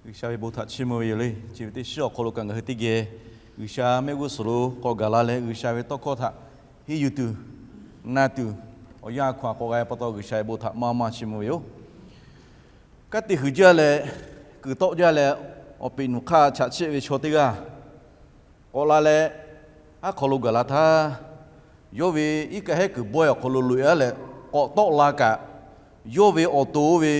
G'uiˬsha ve bon htaꞈ chiˇ mvuh ve yoˬ le. Chi ve teˇ shiˉ awˬ hk'aw lo kaꞈ ngaˬ hui teˇ geh G'uiˬsha mehˆ g'uˇ suhˍ lo k'awꞈ gaˬ la leh, G'uiˬsha ve tawˇ hkawˇ htaꞈ henˇ yuˬ tuˬ, na tuˬ, awˬ yanˇ hkawˇ a k'awꞈ g'a pa taw, G'uiˬsha ve bon htaꞈ maˇ maˇ chiˇ mvuh ve yoˬ. Kanˉ te huiˍ jaˇ leh, kuiˬ tawˆ jaˇ leh, awˬ peꞈ nuˬ hk'aˇ chaꞈ chiˆ ve chaw teˇ g'aˇ k'awꞈ la leh, aˉ hk'aw lo gaˬ la htaˇ, yawˇ ve iˉ kaˆ hehˉ kuiˬ bawehˇ awˬ hk'aw lo loꞈ-e-a leh k'awꞈ tawˆ la kaꞈ, yawˇ ve awˬ to ve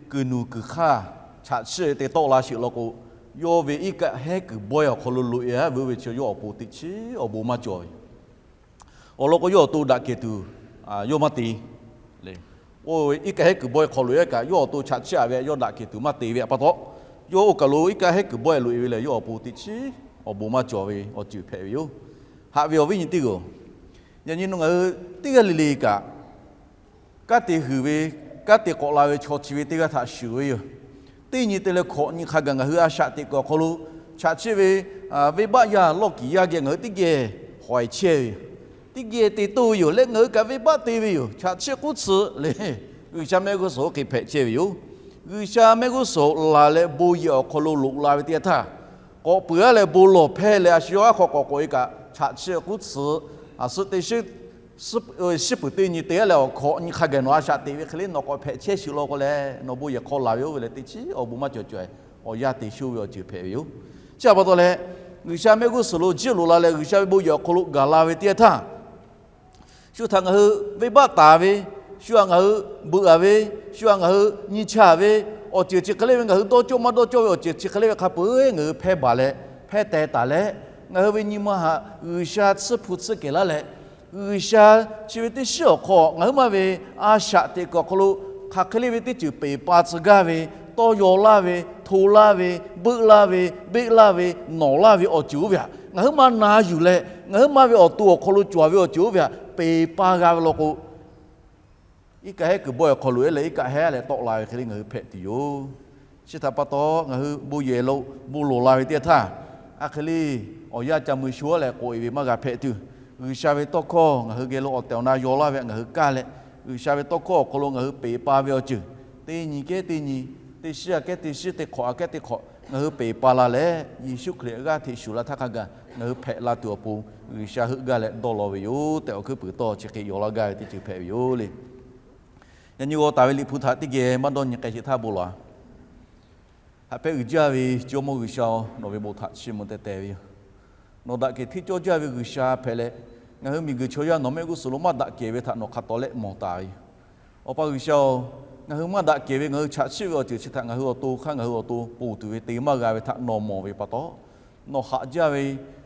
kuiˬ nuˬ kuiˬ hk'aˇ chaꞈ chiˆ ve te tawˆ la sheˍ law k'o, yawˇ ve iˉ kaˆ hehˉ kuiˬ bawehˇ awˬ hk'aw lo loꞈ-e-a ve oˇ ve chi yawˇ awˬ pon teˇ chiˉ awˬ bon maˇ cawˬ ve. Awˬ lawn k'o, yawˇ awˬ to daꞈ kehˬ tuˬ yawˇ maˇ te le. Oˇ ve iˉ kaˆ hehˉ kuiˬ bawehˇ hk'aw loꞈ-e kaꞈ, yawˇ awˬ to chaꞈ chiˆ-a ve yawˇ daꞈ kehˬ tuˬ maˇ te ve pa taw, yawˇ oˇ kaˬ lo iˉ kaˆ hehˉ kuiˬ bawehˇ loꞈ-e ve lehˬ, yawˇ awˬ pon teˇ chiˉ awˬ bon maˇ cawˬ ve awˬ ceuˬ hpehꞈ ve yoˬ. Haꞈ ve awˬ viˉ nyi teˇ g'aˇ-oˬ, yaꞈ nyi nawˬ ngaˬ hui teˇ g'aˇ le le kaꞈ, kanˉ te huiˍ ve, kanˉ te k'awꞈ la ve chaw chi ve teˇ g'aˇ htaꞈ shuˍ ve yoˬ. Teˇ nyi te leh hkawꞈ nyi hk'a gaˬ ngaˬ hui a shaꞈ teꞈ kuiˬ awˬ hk'aw lo chaꞈ chiˆ ve venˇbaˆ yaˇ lawˇ kiˍ yaˇ geh ngaˬ hui teˇ geh hawˍ-e chehˇ ve yoˬ. Teˇ geh te toˇ ve yoˬ leh ngaˬ hui kaꞈ venˇbaˆ te ve yoˬ. Chaꞈ chiˆ k'uˉ tcuh le, G'uiˬsha mehˆ g'uˇ suhˍ oˇ hk'e hpehꞈ chehˇ ve yoˬ. G'uiˬsha mehˆ g'uˇ suhˍ laˬ leh bon yehˬ awˬ hk'aw lo loꞈ la ve teˇ yanˇ htaˇ, k'awꞈ peuˬ-a leh bon lawˬ hpehˇ leh a shu yawˇ aˉ hk'aw k'awꞈ k'oꞈ-e kaꞈ, chaꞈ chiˆ k'uˉ tcuh, a suhˆ teˇ shiˉ shiˉ peuˬ teˇ nyi te-a leh awˬ hkawꞈ nyi hk'a gaˬ nawˬ a shaꞈ teꞈ ve hk'e le nawˬ k'awꞈ hpehꞈ chehˇ sheˍ law k'o leh, nawˬ bon yehˬ hk'aw laˬ ve oˇ ve lehˬ teˇ chiˉ awˬ bon maˇ cawˬ cawˬ-e. Awˬ yanˇ te shoˇ ve awˬ ceuˬ hpehꞈ ve yoˬ. Chi htaꞈ pa taw leh, G'uiˬsha mehˆ g'uˇ suhˍ lo jiˇ loꞈ la leh G'uiˬsha ve bon yehˬ awˬ hk'aw lo gaˬ la ve teˇ yanˇ htaˇ, shu htaꞈ ngaˬ hui venˇbaˆ taˍ ve, shu htaꞈ ngaˬ hui beuꞈ-a ve, shu htaꞈ ngaˬ hui nyi chaˇ ve, awˬ ceuˬ chi hk'e le ve ngaˬ hui dawˇ cawˇ maˇ dawˇ cawˇ ve awˬ ceuˬ chi hk'e le ve hk'a peu-eˬ ngaˬ hui hpehˇ baˬ leh hpehˇ teh taˍ leh, ngaˬ hui ve nyi ma htaꞈ G'uiˬsha tsuhˇ hpu tsuhˇ kehˬ laˇ leh, G'uiˬsha chi ve teˇ shiˉ awˬ hk'aw ngaˬ hui maˇ ve a shaꞈ teꞈ kuiˬ awˬ hk'aw lo hk'aˬ hk'e le ve teˇ ceuˬ peˍ pa tcuh gaˇ ve, tawˇ yaw laˇ ve, hto laˇ ve, beuˆ laˇ ve, beˆ laˇ ve, nawˬ laˇ ve awˬ ceuˬ oˇ ve htaꞈ ngaˬ hui maˇ na yuˬ leh, ngaˬ hui maˇ ve awˬ to awˬ hk'aw lo cawˬ ve awˬ ceuˬ oˇ ve htaꞈ peˍ pa g'a ve law k'o, iˉ kaˆ hehˉ kuiˬ bawehˇ awˬ hk'aw loꞈ-e leh iˉ kaˆ hehˉ leh tawˆ la ve hk'e le ngaˬ hui hpehꞈ tuˬ yoˬ. Chi htaꞈ pa taw, ngaˬ hui bon yehˬ lo bon lawˬ la ve teˇ yanˇ htaˇ, a hk'e le awˬ yanˇ ca mui shu-a leh k'oꞈ-e ve maˇ g'a hpehꞈ tuˬ, G'uiˬsha ve tawˇ hkawˇ ngaˬ hui geh lo awˬ tehˬ awˬ na yaw laˇ ve htaꞈ ngaˬ hui kaˇ leh, G'uiˬsha ve tawˇ hkawˇ awˬ hk'aw lo ngaˬ hui peˍ pa ve awˬ ceuˬ, teˇ nyi kehˉ teˇ nyi, teˇ shiˉ aꞈ kehˉ teˇ shiˉ, teˇ hk'awꞈ aꞈ kehˉ teˇ hk'awꞈ ngaˬ hui peˍ pa la leh, Yeˍsuˆ Hkriꞈ g'aˇ hteꞈ shuˍ la htaˇ hk'a gaˬ ngaˬ hui hpehꞈ la tuˬ awˬ pon G'uiˬsha heuˆ gaˇ leh dawˇ law ve yoˬ tehꞈ awˬ hkuiˉ puiˍ tawˇ chi hk'e yaw laˇ gaˇ ve teˇ ceuˬ hpehꞈ ve yoˬ le. Yaꞈ nyi g'aw taˍ ve Liꞈ hpu htaꞈ teˇ geh maˇ dawˇ nyi k'ai sheˍ htaˇ bon lawˬ-a. Haꞈ pehˉ uiˍ jaˇ ve Jawˇmawˇ G'uiˬsha-oˬ, nawˬ ve bon htaꞈ chiˇ mvuh teh teh ve yoˬ. Nawˬ daꞈ kehˬ hteˇ cawˇ jaˇ ve G'uiˬsha hpehꞈ leh, ngaˬ hui miˬguiˬ chaw yaˇ nawˬ mehˆ g'uˇ suhˍ lo maˇ daꞈ kehˬ ve htaꞈ nawˬ hk'a tawˍ leh mawˬ taˍ ve yoˬ. Awˬ pa G'uiˬsha-oˬ, ngaˬ hui maˇ daꞈ kehˬ ve ngaˬ hui chaꞈ chiˆ ve awˬ ceuˬ chi htaꞈ ngaˬ hui awˬ to hk'aˇ ngaˬ hui awˬ to ponˬ tuˬ ve te maˇ g'a ve htaꞈ nawˬ mawˬ ve pa taw, nawˬ haꞈ jaˇ ve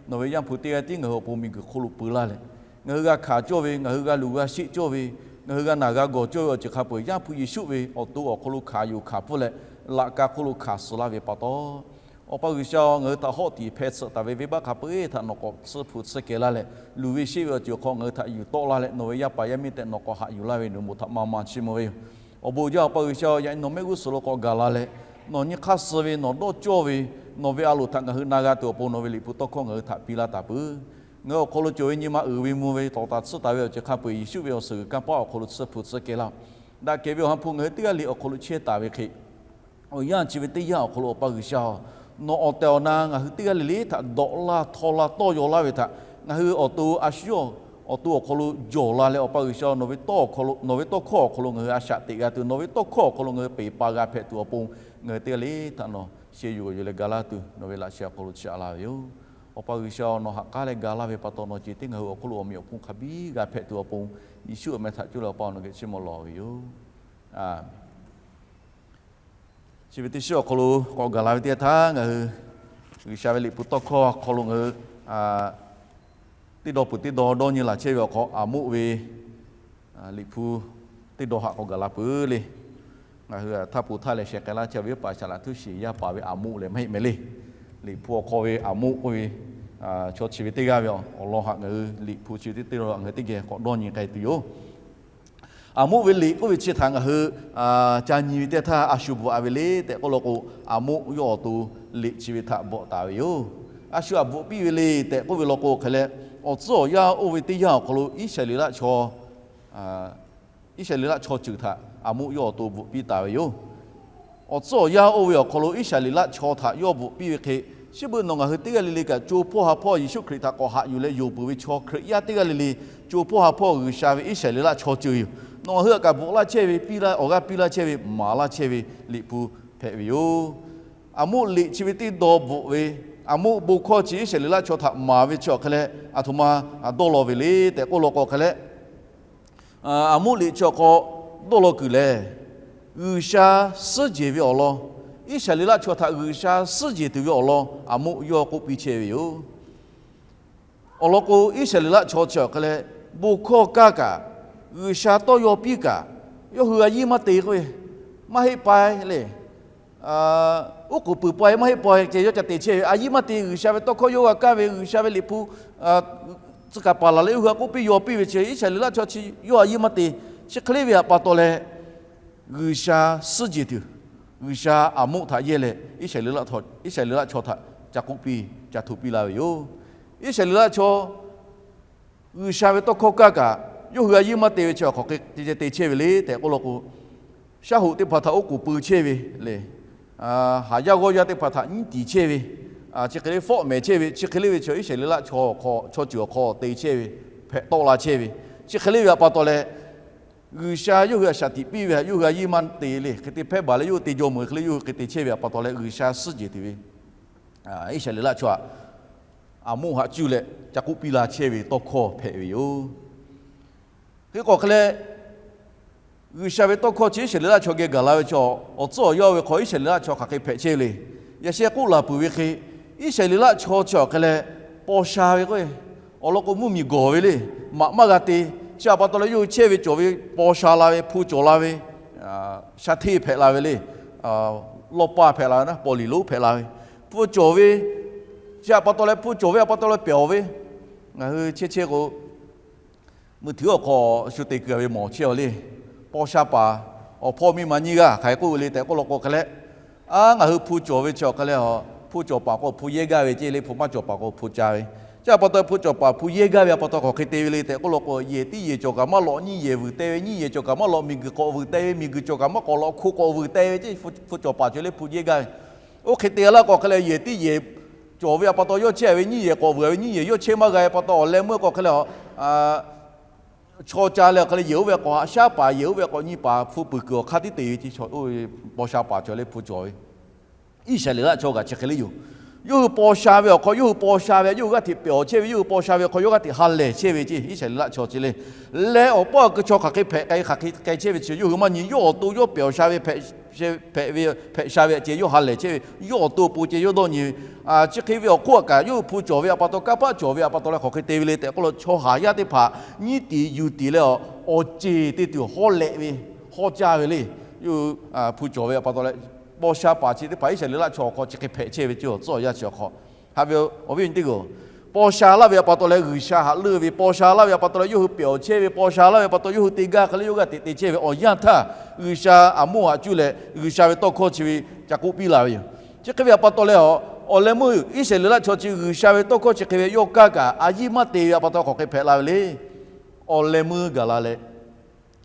nawˬ ve Yaˇ hpu teˇ g'aˇ tiˉ ngaˬ hui awˬ pon miˬguiˬ hk'oˆ lo peu laˇ leh, ngaˬ hui g'a hkanˍ cawˇ ve, ngaˬ hui g'a luˬ g'a sheˆ cawˇ ve, ngaˬ hui g'a naˬ g'a gawˬ cawˇ ve awˬ ceuˬ hk'a peu-eˬ Yaˇ hpu Yeˍsuˆ ve awˬ to awˬ hk'aw lo hkanˍ yuˬ hkanˍ pfuhˇ leh, laꞈ ka hk'oˆ lo hkanˍ suh laˇ ve pa taw, Awˬ pa G'uiˬsha-oˬ, ngaˬ hui htaꞈ hawˆ tiˍ hpeh tsuhꞈ taˍ ve venˇbaˆ hk'a peu-eˬ htaꞈ nawˬ k'awꞈ tsuhˇ hpu tsuhˇ kehˬ laˇ leh, luˬ ve sheˆ ve awˬ ceuˬ awˬ hk'aw ngaˬ hui htaꞈ yuˬ tawˆ laˇ leh nawˬ ve yaˇ paˍ yaˇ miˇ tehꞈ nawˬ k'awꞈ haꞈ yuˬ laˇ ve nawˬ bon htaꞈ maˇ maˇ chiˇ mvuh ve yoˬ. Awˬ bon jaˇ Awˬ pa G'uiˬsha-oˬ, yaꞈ nyi nawˬ mehˆ g'uˇ suhˍ lo k'awꞈ gaˬ la leh, nawˬ nyi hk'aˇ suh ve nawˬ dawˇ cawˇ ve nawˬ ve a loˍ htaꞈ ngaˬ hui na g'a tuˬ awˬ pon nawˬ ve Liꞈ hpu tawˇ hkawˇ ngaˬ hui htaꞈ piˇ laˇ taˍ peuˬ. Ngaˬ hui awˬ hk'aw lo cawˬ ve nyi ma uiˍ ve mvuh ve tawˍ taˍ tsuhˇ taˍ ve awˬ ceuˬ hk'a peu-eˬ Yeˍsuˆ ve awˬ suhˍ g'uiˬ kanˇ paˆ awˬ hk'aw lo tsuhˇ hpu tsuhˇ kehˬ laˇ-oˆ. Daꞈ kehˬ ve Awˬ ha hpu ngaˬ hui teˇ g'aˇ le awˬ hk'aw lo chehˇ taˍ ve hk'e, awˬ yanˇ chi ve teˇ yanˇ awˬ hk'aw lo Awˬ pa G'uiˬsha-oˬ, nawˬ awˬ tehˬ awˬ na ngaˬ hui teˇ g'aˇ le le htaꞈ dawꞈ laˇ htawˇ laˇ tawˇ yaw laˇ ve htaꞈ ngaˬ hui awˬ to a shu yawˇ awˬ to awˬ hk'aw lo jawˬ la leh Awˬ pa G'uiˬsha-oˬ, nawˬ ve tawˇ hkawˇ awˬ hk'aw lo ngaˬ hui a shaꞈ teꞈ g'a tuˬ, nawˬ ve tawˇ hkawˇ awˬ hk'aw lo ngaˬ hui peˍ pa g'a hpehꞈ tuˬ awˬ pon ngaˬ hui teˇ g'aˇ le htaꞈ nawˬ sheh yuˬ g'awˬ yuˬ leh ga laˇ tuˬ nawˬ ve laꞈ sheh awˬ hk'aw lo chiˇ aꞈ laˇ ve yoˬ. Awˬ pa G'uiˬsha-oˬ, nawˬ ha k'aˉ leh ga laˇ ve pa taw nawˬ ceh tiˉ ngaˬ hui awˬ hk'oˆ lo awˬ meꞈ awˬ hponˇ hk'a biˇ g'a hpehꞈ tuˬ awˬ pon Yeˍsuˆ awˬ meh htaꞈ coˇ leh Awˬ pa nawˬ geh chiˇ mvuh lawˬ ve yoˬ. Chi ve teˇ shiˉ awˬ hk'aw lo k'awꞈ gaˬ la ve teˇ yanˇ htaˇ ngaˬ hui G'uiˬsha ve Liꞈ hpu tawˇ hkawˇ hk'aw lo ngaˬ hui teˇ dawˇ peuˬ teˇ dawˇ dawˇ nyi laˬ chehˇ ve awˬ hk'aw Aˍmoˆ ve Liꞈ hpu teˇ dawˇ haꞈ k'awꞈ gaˬ la peuˬ le. Ngaˬ hui htaˇ pon htaˇ leh sheh k'ai laˇ chehˇ ve Paˍsaˍlaˍ htuˇ shiˍ yaˇ paˍ ve Aˍmoˆ lehˬ maˇ heˆ mehˍ le. Liꞈ hpu awˬ hk'aw ve Aˍmoˆ k'oˆ ve chaw chi ve teˇ g'aˇ ve awˬ lawn haꞈ ngaˬ hui Liꞈ hpu chi ve teˇ teˇ dawˇ ngaˬ hui teˇ geh k'awꞈ dawˇ nyi k'ai tuˬ yoˬ. Aˍmoˆ ve liꞈ k'oˆ ve chi htaꞈ ngaˬ hui ca nyi ve teˇ htaˇ a shu bvuhꞈ-a ve le tehꞈ k'oˆ law k'o, Aˍmoˆ yawˇ awˬ to liꞈ chi ve htaꞈ bvuhꞈ taˍ ve yoˬ. A shu htaꞈ bvuhꞈ piˇ ve le tehꞈ k'oˆ ve law k'o hk'e leh, awˬ tcuhˉ awˬ yanˇ oˇ ve teˇ yanˇ awˬ hk'aw lo Iˉsaˍreˍlaˆ chaw Iˉsaˍreˍlaˆ chaw ceuˬ htaꞈ Aˍmoˆ yawˇ awˬ to bvuhꞈ piˇ taˍ ve yoˬ. awˬ tcuhˉ awˬ yanˇ oˇ ve awˬ hk'aw lo Iˉsaˍreˍlaˆ chaw htaꞈ yawˇ bvuhꞈ piˇ ve hk'e, chi beuꞈ nawˬ ngaˬ hui teˇ g'aˇ le le kaꞈ co hpawˇ ha hpawˇ Yeˍsuˆ Hkriꞈ htaꞈ k'awꞈ haꞈ yuˬ leh yonˍ peuˬ ve chaw Hkriꞈ yaˇ teˇ g'aˇ le le, co hpawˇ ha hpawˇ G'uiˬsha ve Iˉsaˍreˍlaˆ chaw ceuˬ yoˬ. Nawˬ ngaˬ hui htaꞈ kaꞈ bvuhꞈ laˇ chehˇ ve, piˇ laˇ, awˬ g'aˇ piˇ laˇ chehˇ ve, maˍ laˇ chehˇ ve Liꞈ hpu hpehꞈ ve yoˬ. Aˍmoˆ liꞈ chi ve teˇ dawˇ bvuhꞈ ve, Aˍmoˆ bon hkawˇ chi Iˉsaˍreˍlaˆ chaw htaꞈ maˍ ve chi awˬ hk'e leh, aˬ htoꞈ ma dawˇ law ve le tehꞈ k'oˆ law k'o hk'e leh, Aˍmoˆ liꞈ chi awˬ hk'aw dawˇ law kuiˬ lehˬ, G'uiˬsha suhˉ jehˬ ve awˬ lawn, Iˉsaˍreˍlaˆ chaw htaꞈ G'uiˬsha suhˉ jehˬ tuˬ ve awˬ lawn Aˍmoˆ yawˇ k'oˆ piˇ chehˇ ve yoˬ. Awˬ lawn k'o, Iˉsaˍreˍlaˆ chaw chi awˬ hk'e leh, bon hkawˇ kaˇ kaꞈ, G'uiˬsha tawˇ yaw piˇ kaꞈ, yawˇ hui a yiˇ maˇ te k'o, maˇ heˆ pai le. Oˉ k'oˍ peuˬ paweh maˇ heˆ paweh ceh yawˇ ca te chehˇ ve, a yiˇ maˇ te, G'uiˬsha ve tawˇ hkawˇ yawˇ g'a kaˇ ve, G'uiˬsha ve Liꞈ hpu tcuh kaˍ paˍ laˬ leh yawˇ hui htaꞈ k'oˆ piˇ yaw piˇ ve chi Iˉsaˍreˍlaˆ chaw chi yawˇ a yiˇ maˇ te. Chi hk'e le ve htaꞈ pa taw leh, G'uiˬsha suhˉ jehˬ tuˬ, G'uiˬsha Aˍmoˆ htaꞈ yehˇ leh Iˉsaˍreˍlaˆ, Iˉsaˍreˍlaˆ chaw htaꞈ ca k'oˆ piˇ ca htoꞈ piˇ laˇ ve yoˬ. Iˉsaˍreˍlaˆ chaw G'uiˬsha ve tawˇ hkawˇ kaˇ kaꞈ, yawˇ hui a yiˇ maˇ te ve chi awˬ hk'aw hk'e te chehˇ ve le tehꞈ k'oˆ law k'o, shaˉ hoꞈ teˇ hpaˍ htaꞈ oˉ k'oˍ pui chehˇ ve le. Haˍ yaˇ g'awˇ yaˇ teˇ hpaˍ htaꞈ nyiˉ tiˍ chehˇ ve, chi hk'e le fawˆ mehˍ chehˇ ve, chi hk'e le ve chi Iˉsaˍreˍlaˆ chaw awˬ hk'aw, chaw ceuˬ awˬ hk'aw te chehˇ ve, hpehꞈ tawˆ la chehˇ ve, chi hk'e le ve htaꞈ pa taw leh, G'uiˬsha yawˇ hui htaꞈ shaˍ tiꞈ piˇ ve htaꞈ yawˇ hui a yiˇ maˇ te le. Hk'e te hpehˇ baˬ leh yawˇ hui te jaw meuˬ hk'e le yawˇ hui hk'e te chehˇ ve htaꞈ pa taw leh G'uiˬsha suhˉ jehˬ tuˬ ve Iˉsaˍreˍlaˆ chaw htaꞈ Aˍmoˆ haꞈ cuˇ leh ca k'oˆ piˇ la chehˇ ve tawˇ hkawˇ hpehꞈ ve yoˬ. Hk'e k'o hk'e leh, G'uiˬsha ve tawˇ hkawˇ chi Iˉsaˍreˍlaˆ chaw geh gaˬ la ve chaw, awˬ tcuhˉ awˬ yanˇ oˇ ve hk'aw Iˉsaˍreˍlaˆ chaw hk'aˬ hk'e hpehꞈ chehˇ ve le. Yaꞈ sheh k'oˆ laˬ peuˬ ve hk'e, Iˉsaˍreˍlaˆ chaw chi awˬ hk'e leh, paw sha ve k'o, awˬ lawn k'o mvuhˇmiˬ gawˬ ve le, maꞈ maˇ g'a te. Chi htaꞈ pa taw leh yawˇ hui chehˇ ve cawˬ ve paw sha la ve, hpu cawˬ la ve, shaˉ hteˇ hpehꞈ la ve le, lawˇ paˇ hpehꞈ la ve, paw liˍ lonˉ hpehꞈ la ve, hpu cawˬ ve, chi htaꞈ pa taw leh hpu cawˬ ve htaꞈ pa taw leh pyawˬ ve, ngaˬ hui chehˇ chehˇ k'o, mui htuiˉ awˬ hk'aw shu te kuiˬ ve mawˬ chehˇ a le. Paw sha paˍ awˬ hpawˇ miˇ ma nyiˇ g'aˇ hk'aˬ hk'e k'oˆ ve le tehꞈ k'oˆ law k'o hk'e leh, a, ngaˬ hui hpu cawˬ ve chi awˬ hk'e leh, hpu cawˬ paˍ k'o hpu yehˇ gaˇ ve ceˇ le, hpu maˇ cawˬ paˍ k'o hpu ca ve. Chi htaꞈ pa taw hpu cawˬ paˍ hpu yehˇ gaˇ ve htaꞈ pa taw hk'aˬ hk'e te ve le tehꞈ k'oˆ law k'o, yehˬ tiˉ yehˬ cawˬ kaꞈ maˇ lawꞈ nyiˇ yehˬ vuiˬ teh ve, nyiˇ yehˬ cawˬ kaꞈ maˇ lawꞈ miˬguiˬ k'awꞈ vuiˬ teh ve, miˬguiˬ cawˬ kaꞈ maˇ k'awꞈ lawꞈ hko k'awꞈ vuiˬ teh ve ceˇ, hpu cawˬ paˍ cawˬ le hpu yehˇ gaˇ ve. Oˇ hk'e te g'a laˇ k'o hk'e leh, yehˬ tiˉ yehˬ cawˬ ve htaꞈ pa taw yawˇ chehˇ ve, nyiˇ yehˬ k'awꞈ vuiˬ ve, nyiˇ yehˬ yawˇ chehˇ maˇ g'a ve pa taw awˬ leh meuˇ k'o hk'e leh, chaw ca leh awˬ hk'e leh yehˬ oˇ ve k'awꞈ haꞈ shaˉ paˍ, yehˬ oˇ ve k'awꞈ nyi paˍ hpu puiˬ kuiˬ awˬ hk'aˇ tiˉ te ve ceˇ, paw sha paˍ cawˬ le hpu cawˬ ve. Iˉsaˍreˍlaˆ chaw kaꞈ chi hk'e le yoˬ. Yawˇ hui paw sha ve awˬ hk'aw, yawˇ hui paw sha ve, yawˇ hui g'aˇ hteꞈ pyawˬ chehˇ ve, yawˇ hui paw sha ve awˬ hk'aw yawˇ g'aˇ hteꞈ ha lehˬ chehˇ ve ceˇ, Iˉsaˍreˍlaˆ chaw chi le. Leh awˬ paˇ awˬ keu chaw hk'aˬ hk'e hpehꞈ k'ai, hk'aˬ hk'e k'ai chehˇ ve chi yawˇ hui maˇ nyi. Yawˇ awˬ to yawˇ pyawˬ sha ve, hpehꞈ ve, hpehꞈ sha ve htaꞈ ceh yawˇ ha lehˬ chehˇ ve, yawˇ awˬ to awˬ pon ceh yawˇ dawˇ nyi ve. Chi hk'e ve awˬ hk'oˆ kaꞈ yawˇ hui hpu cawˬ ve htaꞈ pa taw, kanˇ paˆ cawˬ ve htaꞈ pa taw leh hk'aˬ hk'e te ve le tehꞈ k'oˆ law, chaw haˍ yaˇ teˇ hpaˍ nyiˉ tiˍ yuˬ tiˍ leh, awˬ ceˬ te tuˬ hawˉ lehꞈ ve, hawˉ caˇ ve le. Yawˇ hui hpu cawˬ ve htaꞈ pa taw leh, paw sha paˍ chi teˇ hpaˍ Iˉsaˍreˍlaˆ chaw awˬ hk'aw chi hk'e hpehꞈ chehˇ ve ceˇ, awˬ tcuhˉ awˬ yanˇ chi awˬ hk'aw. Haꞈ ve awˬ viˉ awˬ nyi teˇ hpaˍ-oˬ, paw sha laˇ ve htaꞈ pa taw leh G'uiˬsha haꞈ leuˆ ve, paw sha laˇ ve htaꞈ pa taw leh yawˇ hui pyawˬ chehˇ ve, paw sha laˇ ve htaꞈ pa taw yawˇ hui te gaˇ hk'e leh yawˇ g'aˇ hteꞈ te chehˇ ve awˬ yanˇ htaˇ, G'uiˬsha Aˍmoˆ haꞈ cuˇ leh G'uiˬsha ve tawˇ hkawˇ chi ve ca k'oˆ piˇ la ve yoˬ. Chi hk'e ve htaꞈ pa taw leh, awˬ leh meuˇ Iˉsaˍreˍlaˆ chaw chi G'uiˬsha ve tawˇ hkawˇ chi hk'e ve yawˇ kaˇ kaꞈ a yiˇ maˇ te ve htaꞈ pa taw hk'aˬ hk'e hpehꞈ la ve le. Awˬ leh meuˇ gaˬ la leh,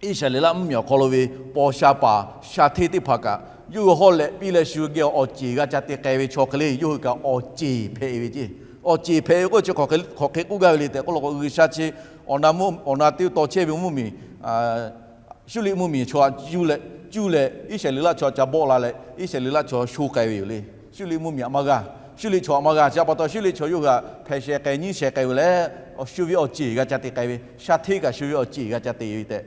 Iˉsaˍreˍlaˆ mvuhˇmiˬ awˬ hk'aw lo ve paw sha paˍ sha hteˇ teˇ hpaˍ kaꞈ yawˇ hui hawˉ lehꞈ piˇ leh shu geh awˬ ceˬ g'a ca te k'ai ve chaw hk'e le, yawˇ hui kaꞈ awˬ ceˬ hpehꞈ ve ceˇ. Awˬ ceˬ hpehꞈ ve k'oˆ chi hk'aˬ hk'e k'oˆ gaˇ ve le tehꞈ k'oˆ law k'o, G'uiˬsha chi awˬ na mvuhˇ, awˬ na teˇ taw chehˇ ve mvuhˇmiˬ, Suˇriˆ mvuhˇmiˬ chaw cuˇ leh, cuˇ leh Iˉsaˍreˍlaˆ chaw ca bawˆ la leh Iˉsaˍreˍlaˆ chaw sho k'ai ve yoˬ le. Suˇriˆ mvuhˇmiˬ htaꞈ maˇ g'a, Suˇriˆ chaw htaꞈ maˇ g'a. Chi htaꞈ pa taw Suˇriˆ chaw yawˇ hui htaꞈ hpehꞈ shehˍ k'ai nyiˇ shehˍ k'ai ve leh, shu ve awˬ ceˬ g'a ca te k'ai ve, sha hteˇ kaꞈ shu ve awˬ ceˬ g'a ca te ve tehꞈ,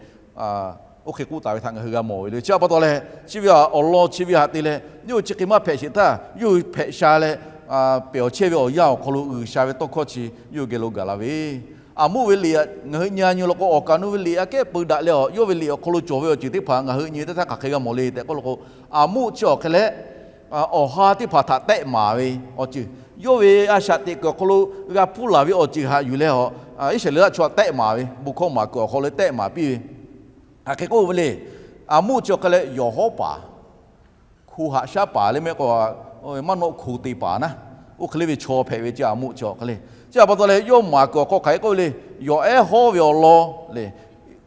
oˇ hk'e k'oˆ taˍ ve htaꞈ ngaˬ hui g'a mawˬ ve le. Chi htaꞈ pa taw leh, chi ve awˬ lawn chi ve htaꞈ te leh yawˇ hui chi hk'e maˇ hpehꞈ sheˍ htaˇ, yawˇ hui hpehꞈ sha leh, pehˬ awˬ chehˇ ve awˬ yanˇ awˬ hk'aw lo G'uiˬsha ve tawˇ hkawˇ chi yawˇ hui geh lo gaˬ la ve Aˍmoˆ ve liꞈ ngaˬ hui nyi nyi law k'o, awˬ kaˍ nu ve liꞈ aꞈ kehˉ peu daꞈ leh, yawˇ ve liꞈ awˬ hk'aw lo cawˬ ve awˬ ceuˬ teˇ hpaˍ ngaˬ hui nyi ve teˇ htaˇ hk'aˬ hk'e g'a mawˬ le tehꞈ k'oˆ law k'o, Aˍmoˆ chi awˬ hk'e leh awˬ ha teˇ hpaˍ htaꞈ tehˆ maˍ ve awˬ ceuˬ, yawˇ ve a shaꞈ teꞈ kuiˬ awˬ hk'aw lo g'a hpuˇ laˬ ve awˬ ceuˬ haꞈ yuˬ leh, Iˉsaˍreˍlaˆ chaw htaꞈ tehˆ maˍ ve, bon hkawˇ maˍ kuiˬ awˬ hk'aw lo tehˆ maˍ piˇ ve. Hk'aˬ hk'e k'oˆ ve le, Aˍmoˆ chi awˬ hk'e leh yawˬ hawˉ paˍ, hko haꞈ shaˉ paˍ le mehˆ k'o, maˇ nawˆ hko te paˍ naˉ, oˇ hk'e le ve chaw hpehꞈ ve ceˇ. Aˍmoˆ chi awˬ hk'e le, chi htaꞈ pa taw leh yawˇ maˍ kuiˬ awˬ hk'aw hk'aˬ hk'e k'oˆ ve le, yawˬ ehˉ hawˉ ve awˬ lawn le,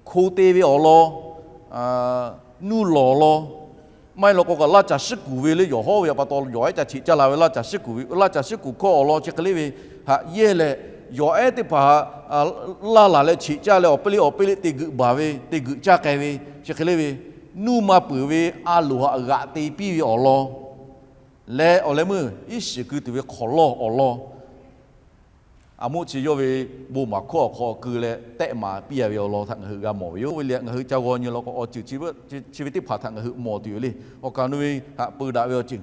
hko te ve awˬ lawn, nuˇ lawˬ lawn, Maˇ heˆ law k'o kaꞈ laˇ caˬ shiˉ kuˬ ve le, yawˬ hawˉ ve pa taw yawˬ ehˉ ca cheꞈ caˇ la ve laˇ caˬ shiˉ kuˬ ve, laˇ caˬ shiˉ kuˬ hkawˇ awˬ lawn chi hk'e le ve haꞈ yehˇ leh, yawˬ ehˉ teˇ hpaˍ laˇ laˬ leh cheꞈ caˇ leh awˬ piˇ liˇ awˬ piˇ liˇ te geuꞈ baˬ ve, te geuꞈ caˇ k'ai ve chi hk'e le ve, nuˇ ma peuˬ ve a loˍ haꞈ g'aꞈ te piˇ ve awˬ lawn leh awˬ leh meuˇ iˉ shiˍ keu tuˬ ve hk'awˍ lawˇ awˬ lawn, aˬ moˆ chi yawˇ ve bon maˍ hkawˇ awˬ hk'aw keu leh tehˆ maˍ piˇ a ve awˬ lawn htaꞈ ngaˬ hui g'a mawˬ ve yoˬ. Oˇ ve le ngaˬ hui ca g'aw nyi law k'o, awˬ ceuˬ chi ve teˇ hpaˍ htaꞈ ngaˬ hui mawˬ tuˬ yoˬ le. Awˬ kaˍ nu ve haꞈ peu daꞈ ve awˬ ceuˬ,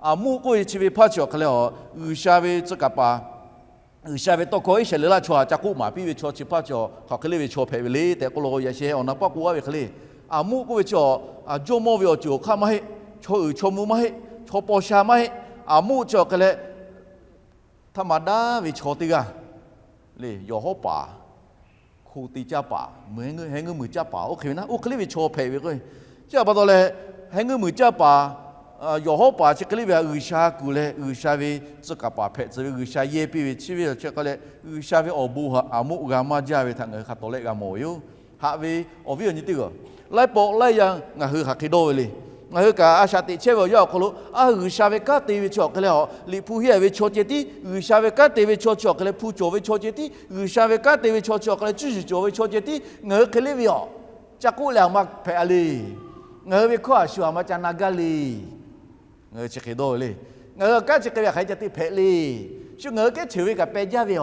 aˬ moˆ k'oˆ ve chi ve hpaˇ chi awˬ hk'e leh a, G'uiˬsha ve tcuh kaˍ paˍ, G'uiˬsha ve tawˇ hkawˇ Iˉsaˍreˍlaˆ chaw htaꞈ ca k'oˆ maˍ piˇ ve chaw chi hpaˇ chi awˬ hk'aˬ hk'e le ve chaw hpehꞈ ve le tehꞈ k'oˆ law k'o, yaꞈ sheh awˬ na paˆ k'oˆ gaˇ ve hk'e le, aˬ moˆ k'oˆ ve chi awˬ jawˇmawˇ ve awˬ ceuˬ awˬ hk'aˇ maˇ heˆ, chaw uiˍ chaw mvuh maˇ heˆ, chaw paw sha maˇ heˆ, aˬ moˆ chi awˬ hk'e leh htaˇ ma daˇ ve chaw teˇ g'aˇ le, yawˬ hawˉ paˍ, hko te caˇ paˍ, meuꞈ heh ngeuˇ muiˬ caˇ paˍ oˇ hk'e ve naˉ, oˇ hk'e le ve chaw hpehꞈ ve k'o, chi htaꞈ pa taw leh, heh ngeuˇ muiˬ caˇ paˍ, yawˬ hawˉ paˍ chi hk'e le ve htaꞈ G'uiˬsha kuˬ leh G'uiˬsha ve tcuh kaˍ paˍ hpehꞈ tcuh ve G'uiˬsha yehˇ piˇ ve chi ve chi hk'e leh G'uiˬsha ve awˬ bon htaꞈ aˬ moˆ g'a maˇ jaˇ ve htaꞈ ngaˬ hui hk'a tawˍ lehˆ g'a mawˬ ve yoˬ. Haꞈ ve awˬ viˉ awˬ nyi teˇ g'aˇ, laiˉ pawˆ laiˉ yaˇ ngaˬ hui hk'aˬ hk'e dawˇ ve le. Ngaˬ hui kaꞈ a shaꞈ teꞈ chehˇ ve awˬ yanˇ awˬ hk'aw lo, a G'uiˬsha ve kanˉ te ve chi awˬ hk'e leh a, Liꞈ hpu henˇ a ve chaw ceh tiˉ, G'uiˬsha ve kanˉ te ve chaw chi awˬ hk'e leh hpu cawˬ ve chaw ceh tiˉ, G'uiˬsha ve kanˉ te ve chaw chi awˬ hk'e leh cuˇ yiˍ cawˬ ve chaw ceh tiˉ ngaˬ hui hk'e le ve a, ca k'oˆ leh a ma hpehꞈ a le. Ngaˬ hui ve hkawˇ a shu a ma ca na gaˇ le. Ngaˬ hui chi hk'e dawˇ ve le. Ngaˬ hui kanˉ chi hk'e ve hk'aˬ hk'e ca te hpehꞈ le. Shu ngaˬ hui kehˉ cheuˬ ve kaꞈ peh jaˇ ve a,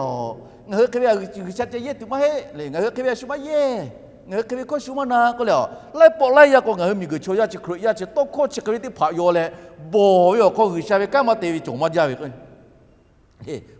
ngaˬ hui hk'e ve a G'uiˬsha ca yehˇ tuˬ maˇ heˆ le. Ngaˬ hui hk'e ve a shu maˇ yehˇ, ngaˬ hui hk'e ve hkawˇ shu maˇ na k'oˆ leh a, laiˉ pawˆ laiˉ yaˇ k'o ngaˬ hui miˬguiˬ chaw yaˇ chi Hkriꞈ yaˇ chi tawˇ hkawˇ chi hk'e ve teˇ hpaˍ yaw leh, bawˬ ve awˬ hk'aw G'uiˬsha ve kanˉ maˇ te ve cawˬ maˇ jaˇ ve k'o,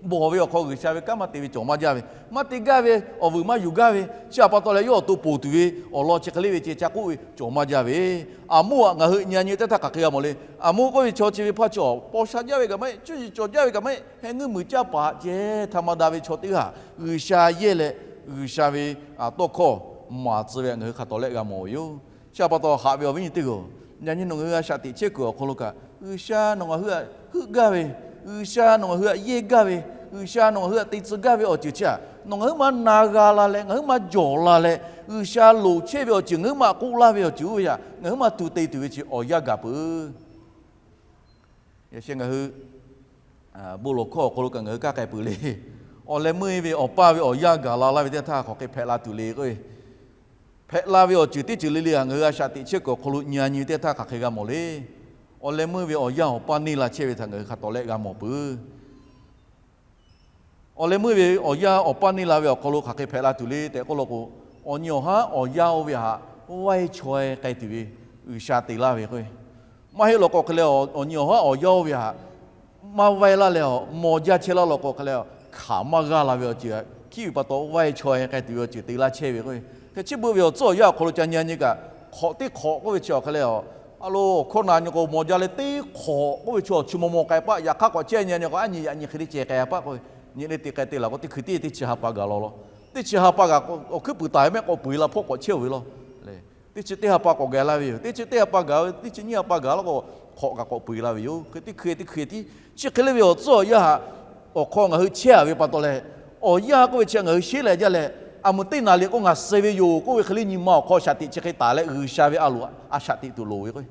bawˬ ve awˬ hk'aw G'uiˬsha ve kanˉ maˇ te ve cawˬ maˇ jaˇ ve, maˇ te gaˇ ve, awˬ vuiˬ maˇ yuˬ gaˇ ve, chi htaꞈ pa taw leh yawˇ awˬ to ponˬ tuˬ ve awˬ lawn chi hk'e le ve ceh ca k'oˆ ve cawˬ maˇ jaˇ ve, aˬ moˆ a ngaˬ hui nyi a nyi teˇ htaˇ hk'aˬ hk'e g'a mawˬ le. Aˬ moˆ k'oˆ ve chaw chi ve hpaˇ chi awˬ paw sha jaˇ ve kaꞈ maˇ heˆ, cuˇ yiˍ cawˬ jaˇ ve kaꞈ maˇ heˆ, heh ngeuˇ muiˬ caˇ paˍ ceh htaˇ ma daꞈ ve chaw teˇ g'aˇ G'uiˬsha yehˇ leh, G'uiˬsha ve tawˇ hkawˇ maˍ tcuh ve ngaˬ hui hk'a tawˍ lehˆ g'a mawˬ ve yoˬ. Chi htaꞈ pa taw haꞈ ve awˬ viˉ nyi teˇ g'aˇ, yaꞈ nyi nawˬ ngaˬ hui a shaꞈ teꞈ chehˇ kuiˬ awˬ hk'aw lo kaꞈ G'uiˬsha nawˬ ngaˬ hui htaꞈ heuˆ gaˇ ve, G'uiˬsha nawˬ ngaˬ hui htaꞈ yehˇ gaˇ ve, G'uiˬsha nawˬ ngaˬ hui htaꞈ te tcuh gaˇ ve awˬ ceuˬ chi htaꞈ nawˬ ngaˬ hui maˇ na g'a la leh ngaˬ hui maˇ jawˬ la leh, G'uiˬsha loˍ chehˇ ve awˬ ceuˬ ngaˬ hui maˇ k'oˆ laˇ ve awˬ ceuˬ oˇ ve htaꞈ ngaˬ hui maˇ tu te tuˬ ve chi awˬ yanˇ gaˬ peuˬ. Yaꞈ sheh ngaˬ hui bon lawˬ hkawˇ awˬ hk'aw lo kaꞈ ngaˬ hui kanˉ k'ai peuˬ le. Awˬ leh meuˇ ve awˬ paˇ ve awˬ yanˇ gaˬ la laˇ ve teˇ htaˇ hk'aˬ hk'e hpehꞈ la tuˬ le k'o, hpehꞈ la ve awˬ ceuˬ teˇ ceuˬ le le htaꞈ ngaˬ hui a shaꞈ teꞈ chehˇ kuiˬ awˬ hk'aw lo nyi a nyi teˇ htaˇ hk'aˬ hk'e g'a mawˬ le. Awˬ leh meuˇ ve awˬ yanˇ awˬ paˇ neˇ la chehˇ ve htaꞈ ngaˬ hui hk'a tawˍ lehˆ g'a mawˬ peuˬ. Awˬ leh meuˇ ve awˬ yanˇ awˬ paˇ neˇ la ve awˬ hk'aw lo hk'aˬ hk'e hpehꞈ la tuˬ le tehꞈ k'oˆ law k'o, awˬ nyi awˬ haˉ awˬ yanˇ oˇ ve htaꞈ vaiˇ chaweh k'ai tuˬ ve G'uiˬsha te laˇ ve k'o, maˇ heˆ law k'o hk'e leh awˬ nyi awˬ haˉ awˬ yanˇ oˇ ve htaꞈ maˇ vaiˇ laˇ leh a, maw jaˇ chehˇ laˇ law k'o hk'e leh a, hkanˍ maˇ g'aˇ la ve awˬ ceuˬ, hkiˉ ve pa taw vaiˇ chaweh k'ai tuˬ ve awˬ ceuˬ te laˇ chehˇ ve k'o, hk'e chi beuꞈ ve awˬ tcuhˉ awˬ yanˇ awˬ hk'aw lo ca nyi a nyi kaꞈ, hk'awꞈ teˇ hk'awꞈ k'oˆ ve chi awˬ hk'e leh a, a lo awˬ hkawˇ na nyi k'o maw jaˇ leh teˇ hk'awꞈ k'oˆ ve chi awˬ chi maw maw k'ai paˆ, yaꞈ hk'aˇ k'awꞈ chehˇ nyi a nyi k'o, aˉ nyi yaꞈ nyi hk'e le ceh k'ai a paˆ k'o, nyi le te k'ai te laˬ k'o teˇ hkui tiˉ teˇ chi ha pa gaˬ law law. Teˇ chi ha pa gaˬ awˬ hkuiˉ puiˍ taˍ ve mehˆ k'awꞈ peu eˬ la hpawˇ k'awꞈ chehˇ ve law. Teˇ chi teˇ ha pa k'awꞈ gaˬ la ve yoˬ. Teˇ chi teˇ ha pa gaˬ ve, teˇ chi nyiˇ ha pa gaˬ law k'o, hk'awꞈ kaꞈ k'awꞈ peu eˬ la ve yoˬ. Hk'e teˇ hkui teˇ hkui tiˉ chi hk'e le ve awˬ tcuhˉ awˬ yanˇ htaꞈ awˬ hk'aw ngaˬ hui chehˇ a ve pa taw leh, awˬ yanˇ k'oˆ ve chi ngaˬ hui sheˉ leh jaˇ leh, aˬ muˍ teˇ naˍ riꞈ k'o ngaˬ suh ve yoˬ k'oˆ ve hk'e le nyi ma awˬ hk'aw shaꞈ teꞈ chi hk'e taˍ leh G'uiˬsha ve a loˍ a shaꞈ teꞈ tuˬ loˍ ve k'o,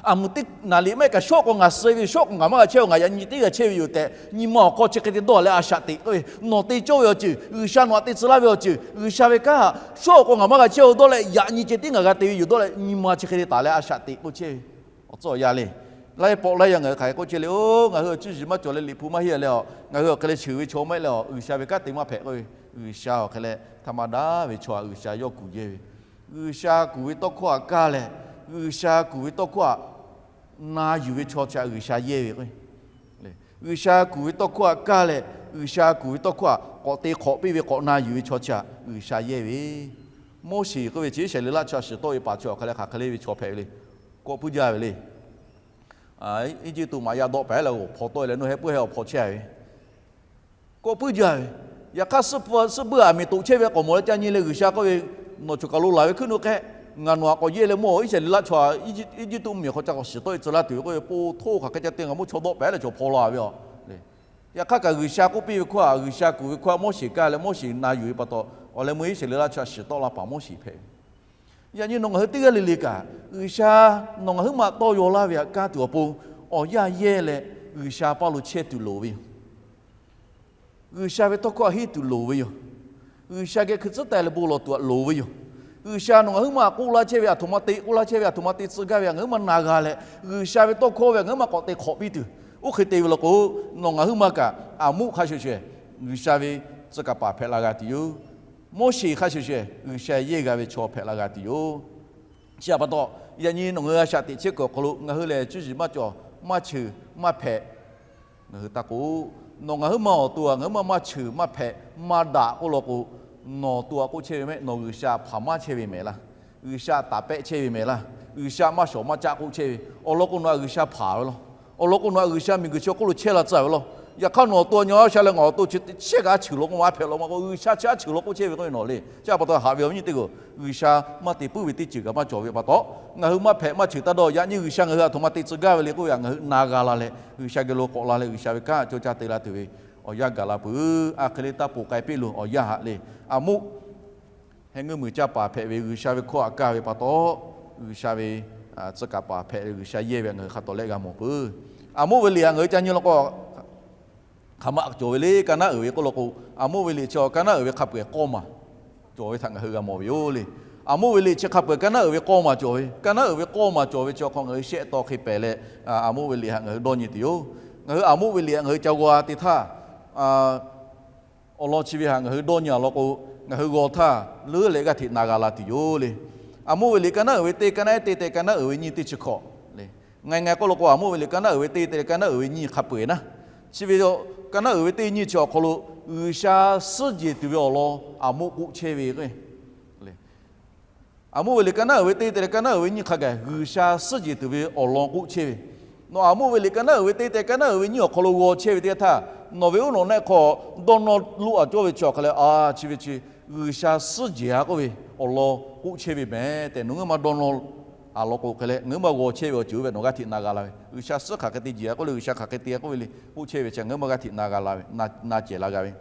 aˬ muˍ teˇ naˍ riꞈ maˇ heˆ kaꞈ shawˉ k'o ngaˬ suh ve yoˬ, shawˉ k'o ngaˬ maˇ g'a chehˇ, ngaˬ yaꞈ nyi teˇ g'a chehˇ ve yoˬ tehꞈ nyi ma awˬ hk'aw chi hk'e te dawˇ leh a shaꞈ teꞈ k'oˆ ve, nawˬ te cawˇ ve awˬ ceuˬ, G'uiˬsha nawˬ htaꞈ te tcuh laˇ ve awˬ ceuˬ, G'uiˬsha ve kanˉ htaꞈ shawˉ k'o ngaˬ maˇ g'a chehˇ-oˬ dawˇ leh yaꞈ nyi ceh tiˉ ngaˬ g'a te ve yoˬ dawˇ leh nyi ma chi hk'e te taˍ leh a shaꞈ teꞈ k'oˆ chehˇ ve awˬ tcuhˉ awˬ yanˇ le. Laiˉ pawˆ laiˉ yaˇ ngaˬ hui hk'aˬ hk'e k'oˆ chehˇ le, oˇ ngaˬ hui awˬ cuˇ yiˍ maˇ cawˬ leh Liꞈ hpu maˇ henˇ leh a, ngaˬ hui awˬ hk'e leh sheuˍ ve chaw maˇ heˆ leh a, G'uiˬsha ve kanˉ te maˇ hpehꞈ k'oˆ ve, G'uiˬsha awˬ hk'e leh htaˇ ma daꞈ ve chaw htaꞈ G'uiˬsha yawˇ kuˬ yehˇ ve, G'uiˬsha kuˬ ve tawˇ hkawˇ htaꞈ kaˇ leh, G'uiˬsha kuˬ ve tawˇ hkawˇ htaꞈ na yuˬ ve chaw chi htaꞈ G'uiˬsha yehˇ ve k'o, G'uiˬsha kuˬ ve tawˇ hkawˇ htaꞈ kaˇ leh, G'uiˬsha kuˬ ve tawˇ hkawˇ htaꞈ k'awꞈ te hk'awꞈ piˇ ve k'awꞈ na yuˬ ve chaw chi htaꞈ G'uiˬsha yehˇ ve. Moˉseˍ k'oˆ ve chi Iˉsaˍreˍlaˆ chaw shiˍ tawˆ ve paˍ chi awˬ hk'e leh hk'aˬ hk'e le ve chaw hpehꞈ ve le. Kawˆ puiˉ jaˇ ve le. Eˇjiˇtuꞈ maꞈ yaˇ dawˆ pehˍ leh awˬ hpaw tawˆ leh nawˬ heh puiˉ heh awˬ hpaw chehˇ ve. Kawˆ puiˉ jaˇ ve. Yaꞈ hk'aˇ suhˉ bvuhˇ a miˬ toꞈ chehˇ ve k'awꞈ mawˬ leh ca nyi leh G'uiˬsha k'oˆ ve, nawˬ choˬ kaˬ lo laˬ ve hkuiˉ nuˇ k'ehˆ, ngaˬ nawˬ htaꞈ k'awꞈ yehˇ leh mawˇ Iˉsaˍreˍlaˆ chaw Eˇjiˇtuꞈ mvuhˇmiˬ hk'aw ca k'awꞈ shiˍ tawˆ e tcuh laˇ tuˬ ve k'oˆ ve, po htoˇ hk'aˬ hk'e ca te ngaˬ mawˇ chaw dawˆ pehˍ leh chaw hpaw la ve a. Yaꞈ hk'aˇ kaꞈ G'uiˬsha k'oˆ piˇ ve hkawˇ htaꞈ, G'uiˬsha kuˬ ve hkawˇ htaꞈ Moˉseˍ kaˇ leh Moˉseˍ na yuˬ ve pa taw, awˬ leh meuˇ Iˉsaˍreˍlaˆ chaw shiˍ tawˆ la paˍ Moˉseˍ hpehꞈ ve. Yaꞈ nyi nawˬ ngaˬ hui teˇ g'aˇ le le kaꞈ, G'uiˬsha nawˬ ngaˬ huiˉ maˬ tawˇ yaw laˇ ve htaꞈ kanˇ tuˬ awˬ pon, awˬ yanˇ yehˇ leh G'uiˬsha paˇ lo chehˇ tuˬ loˍ ve yoˬ. G'uiˬsha ve tawˇ hkawˇ htaꞈ henˇ tuˬ loˍ ve yoˬ. G'uiˬsha geh hkui tcuhˉ taˍ leh bon lawˬ tuˬ htaꞈ loˍ ve yoˬ. G'uiˬsha nawˬ ngaˬ huiˉ maˬ k'oˆ laˇ chehˇ ve, aˬ htoꞈ ma te k'oˆ laˇ chehˇ ve, aˬ htoꞈ ma te tcuh gaˇ ve htaꞈ ngaˬ huiˉ maˬ na g'a leh, G'uiˬsha ve tawˇ hkawˇ ve htaꞈ ngaˬ huiˉ maˬ k'awꞈ te hk'awꞈ piˇ tuˬ. Oˇ hk'e te ve law k'o, nawˬ ngaˬ huiˉ maˬ kaꞈ Aˍmoˆ hk'a shuˍ shuˍ G'uiˬsha ve tcuh kaˍ paˍ hpehꞈ la g'a tuˬ yoˬ. Moˉseˍ hk'a shuˍ shuˍ G'uiˬsha yehˇ g'a ve chaw hpehꞈ la g'a tuˬ yoˬ. Chi htaꞈ pa taw, yaꞈ nyi nawˬ ngaˬ hui a shaꞈ teꞈ chehˇ kuiˬ awˬ hk'aw lo ngaˬ hui lehˬ cuˇ yiˍ maˇ cawˬ, maˇ cheuˬ, maˇ hpehꞈ. Ngaˬ hui taˇ k'oˆ, nawˬ ngaˬ huiˉ maˬ awˬ to htaꞈ ngaˬ huiˉ maˬ maˇ cheuˬ maˇ hpehꞈ maˇ daꞈ k'oˆ law k'o, nawˬ awˬ to htaꞈ k'oˆ chehˇ ve mehˆ, nawˬ G'uiˬsha hpanˍ maˇ chehˇ ve mehˍ laˇ. G'uiˬsha taˍ pehˆ chehˇ ve mehˍ laˇ. G'uiˬsha maˇ shawˍ maˇ caˆ k'oˆ chehˇ ve awˬ lawn k'o, nawˬ htaꞈ G'uiˬsha hpanˍ ve law. Awˬ lawn k'o, nawˬ htaꞈ G'uiˬsha miˬguiˬ chi awˬ hk'oˆ lo chehˇ la tcuh ve law. Yaꞈ hk'aˇ nawˬ awˬ to a nyi a sha leh ngaˬ awˬ to chi shehˆ kaꞈ a cheuˬ law k'o, maˇ hpehꞈ law maˇ k'o, G'uiˬsha chi a cheuˬ law k'oˆ chehˇ ve k'o, nawˬ le. Chi htaꞈ pa taw haꞈ ve awˬ viˉ nyi teˇ hpaˍ-oˬ, G'uiˬsha maˇ te puiˉ ve teˇ ceuˬ kaꞈ maˇ cawˬ ve pa taw, ngaˬ hui maˇ hpehꞈ maˇ cheuˬ taˇ dawˇ. Yaꞈ nyi G'uiˬsha ngaˬ hui aˬ htoꞈ ma te tcuh gaˇ ve le k'oˆ ve htaꞈ ngaˬ hui na g'a la leh, G'uiˬsha geh lo k'awꞈ la leh G'uiˬsha ve kanˉ cawˇ caˇ te la tuˬ ve awˬ yanˇ gaˬ la peuˬ. A hk'e le taˇ ponˬ k'ai piˇ loˬ. Awˬ yanˇ haꞈ le, Aˍmoˆ heh ngeuˇ muiˬ caˇ paˍ hpehꞈ ve G'uiˬsha ve hkawˇ htaꞈ kaˇ ve pa taw, G'uiˬsha ve tcuh kaˍ paˍ hpehꞈ ve G'uiˬsha yehˇ ve htaꞈ ngaˬ hui hk'a tawˍ lehˆ g'a mawˬ peuˬ. Aˍmoˆ ve liꞈ htaꞈ ngaˬ hui ca nyi law k'o, hk'aˬ ma cawˬ ve le, ka naˉ uiˍ ve k'oˆ law k'o, Aˍmoˆ ve liꞈ chi ka naˉ uiˍ ve hk'a peu-eˬ k'awˇ maˬ cawˬ ve htaꞈ ngaˬ hui g'a mawˬ ve yoˬ le. Aˍmoˆ ve liꞈ chi hk'a peu-eˬ ka naˉ uiˍ ve k'awˇ maˬ cawˬ ve, ka naˉ uiˍ ve k'awˇ maˬ cawˬ ve chi awˬ hk'aw ngaˬ hui shehˆ taw hk'e pehˍ leh, Aˍmoˆ ve liꞈ htaꞈ ngaˬ hui dawˇ nyi tuˬ yoˬ. Ngaˬ hui Aˍmoˆ ve liꞈ htaꞈ ngaˬ hui ca g'aw te htaˇ, awˬ lawn chi ve htaꞈ ngaˬ hui dawˇ nyi a law k'o, ngaˬ hui g'aw htaˇ leuˉ leh g'aˇ hteꞈ na g'a la tuˬ yoˬ le. Aˍmoˆ ve liꞈ ka naˉ uiˍ ve teˇ, ka naˉ eˉ teˇ tehꞈ ka naˉ uiˍ ve nyiˇ teˇ chi hkawꞈ le. Ngaˬ ngaˬ k'oˆ law k'o, Aˍmoˆ ve liꞈ ka naˉ uiˍ ve teˇ tehꞈ ka naˉ uiˍ ve nyiˇ hk'a peu-eˬ naˉ, chi ve ka naˉ uiˍ ve teˇ nyiˇ chi awˬ hk'aw lo G'uiˬsha suhˉ jehˬ tuˬ ve awˬ lawn Aˍmoˆ k'oˆ chehˇ ve k'o, Aˍmoˆ ve liꞈ ka naˉ uiˍ ve teˇ tehꞈ ka naˉ uiˍ ve nyiˇ hk'a gaˬ G'uiˬsha suhˉ jehˬ tuˬ ve awˬ lawn k'oˆ chehˇ ve. Nawˬ Aˍmoˆ ve liꞈ ka naˉ uiˍ ve teˇ tehꞈ ka naˉ uiˍ ve nyiˇ awˬ hk'aw lo g'aw chehˇ ve teˇ yanˇ htaˇ, nawˬ ve uˉ nawˬ naˆ hk'aw dawˇ nawˇ loˆ a cawˇ ve chi awˬ hk'a leh, a chi ve chi G'uiˬsha suhˉ jehˬ a k'oˆ ve awˬ lawn k'oˆ chehˇ ve mehˍ tehꞈ nawˬ ngaˬ huiˉ maˬ dawˇ nawˇ a law k'o hk'e leh, ngaˬ huiˉ maˬ g'aw chehˇ ve awˬ ceuˬ oˇ ve nawˬ g'aˇ hteꞈ na g'a la ve. G'uiˬsha suhˉ hk'aˬ hk'e te jehˬ a k'oˆ le, G'uiˬsha hk'aˬ hk'e te a k'oˆ ve le k'oˆ chehˇ ve chi ngaˬ huiˉ maˬ g'aˇ hteꞈ na g'a la ve, na cehˬ la g'a ve.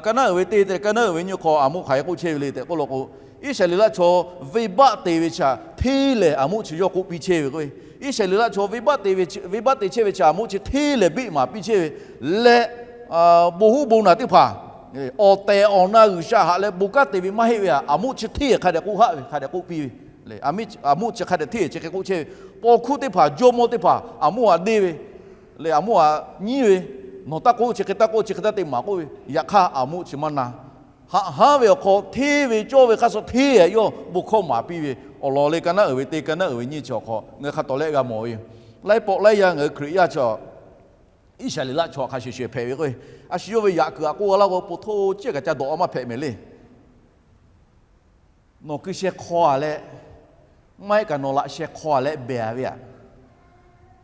Ka naˉ uiˍ ve teˇ tehꞈ ka naˉ uiˍ ve nyiˇ hk'aw Aˍmoˆ hk'aˬ hk'e k'oˆ chehˇ ve le tehꞈ k'oˆ law k'o, Iˉsaˍreˍlaˆ chaw venˇbaˆ te ve chi htaꞈ hteˇ lehˬ Aˍmoˆ chi yawˇ k'oˆ piˇ chehˇ ve k'o, Iˉsaˍreˍlaˆ chaw venˇbaˆ te ve, venˇbaˆ te chehˇ ve chi Aˍmoˆ chi hteˇ lehˬ beˆ maˍ piˇ chehˇ ve leh, bon huˉ bon naˬ teˇ hpaˍ awˬ tehˬ awˬ na G'uiˬsha haꞈ leh bon kanˉ te ve maˇ heˆ ve htaꞈ Aˍmoˆ chi hteˇ hk'a dehꞈ k'oˆ haˆ ve, hk'a dehꞈ k'oˆ piˇ ve. Aˍmoˆ chi hk'a dehꞈ hteˇ chi hk'e k'oˆ chehˇ ve, paw hkuˇ teˇ hpaˍ, jawˇmawˇ teˇ hpaˍ Aˍmoˆ htaꞈ deˇ ve, leh Aˍmoˆ htaꞈ nyiˉ ve, nawˬ taˇ k'oˆ, chi hk'e taˇ k'oˆ, chi hk'e taˇ te maˍ k'oˆ ve, yaꞈ hk'aˇ Aˍmoˆ chi maˇ na. Haꞈ haˉ ve awˬ hk'aw hteˇ ve cawˇ ve hk'a shuˍ hteˇ yawˇ bon hkawˇ maˍ piˇ ve awˬ lawn le. Ka naˉ uiˍ ve teˇ, ka naˉ uiˍ ve nyiˇ chi awˬ hk'aw ngaˬ hui hk'a tawˍ lehˆ g'a mawˬ ve yoˬ. Laiˉ pawˆ laiˉ yaˇ ngaˬ hui Hkriꞈ yaˇ chaw Iˉsaˍreˍlaˆ chaw hk'a shuˍ shuˍ hpehꞈ ve k'o, a shu yawˇ ve yaꞈ kuiˬ aꞈ k'oˆ a laˇ k'o, po htoˇ ceh kaꞈ ca dawꞈ a maˇ hpehꞈ mehˍ le. Nawˬ ku sheh hk'aw a leh, maˇ heˆ kaꞈ nawˬ laꞈ sheh hk'aw a leh behˬ ve aꞈ,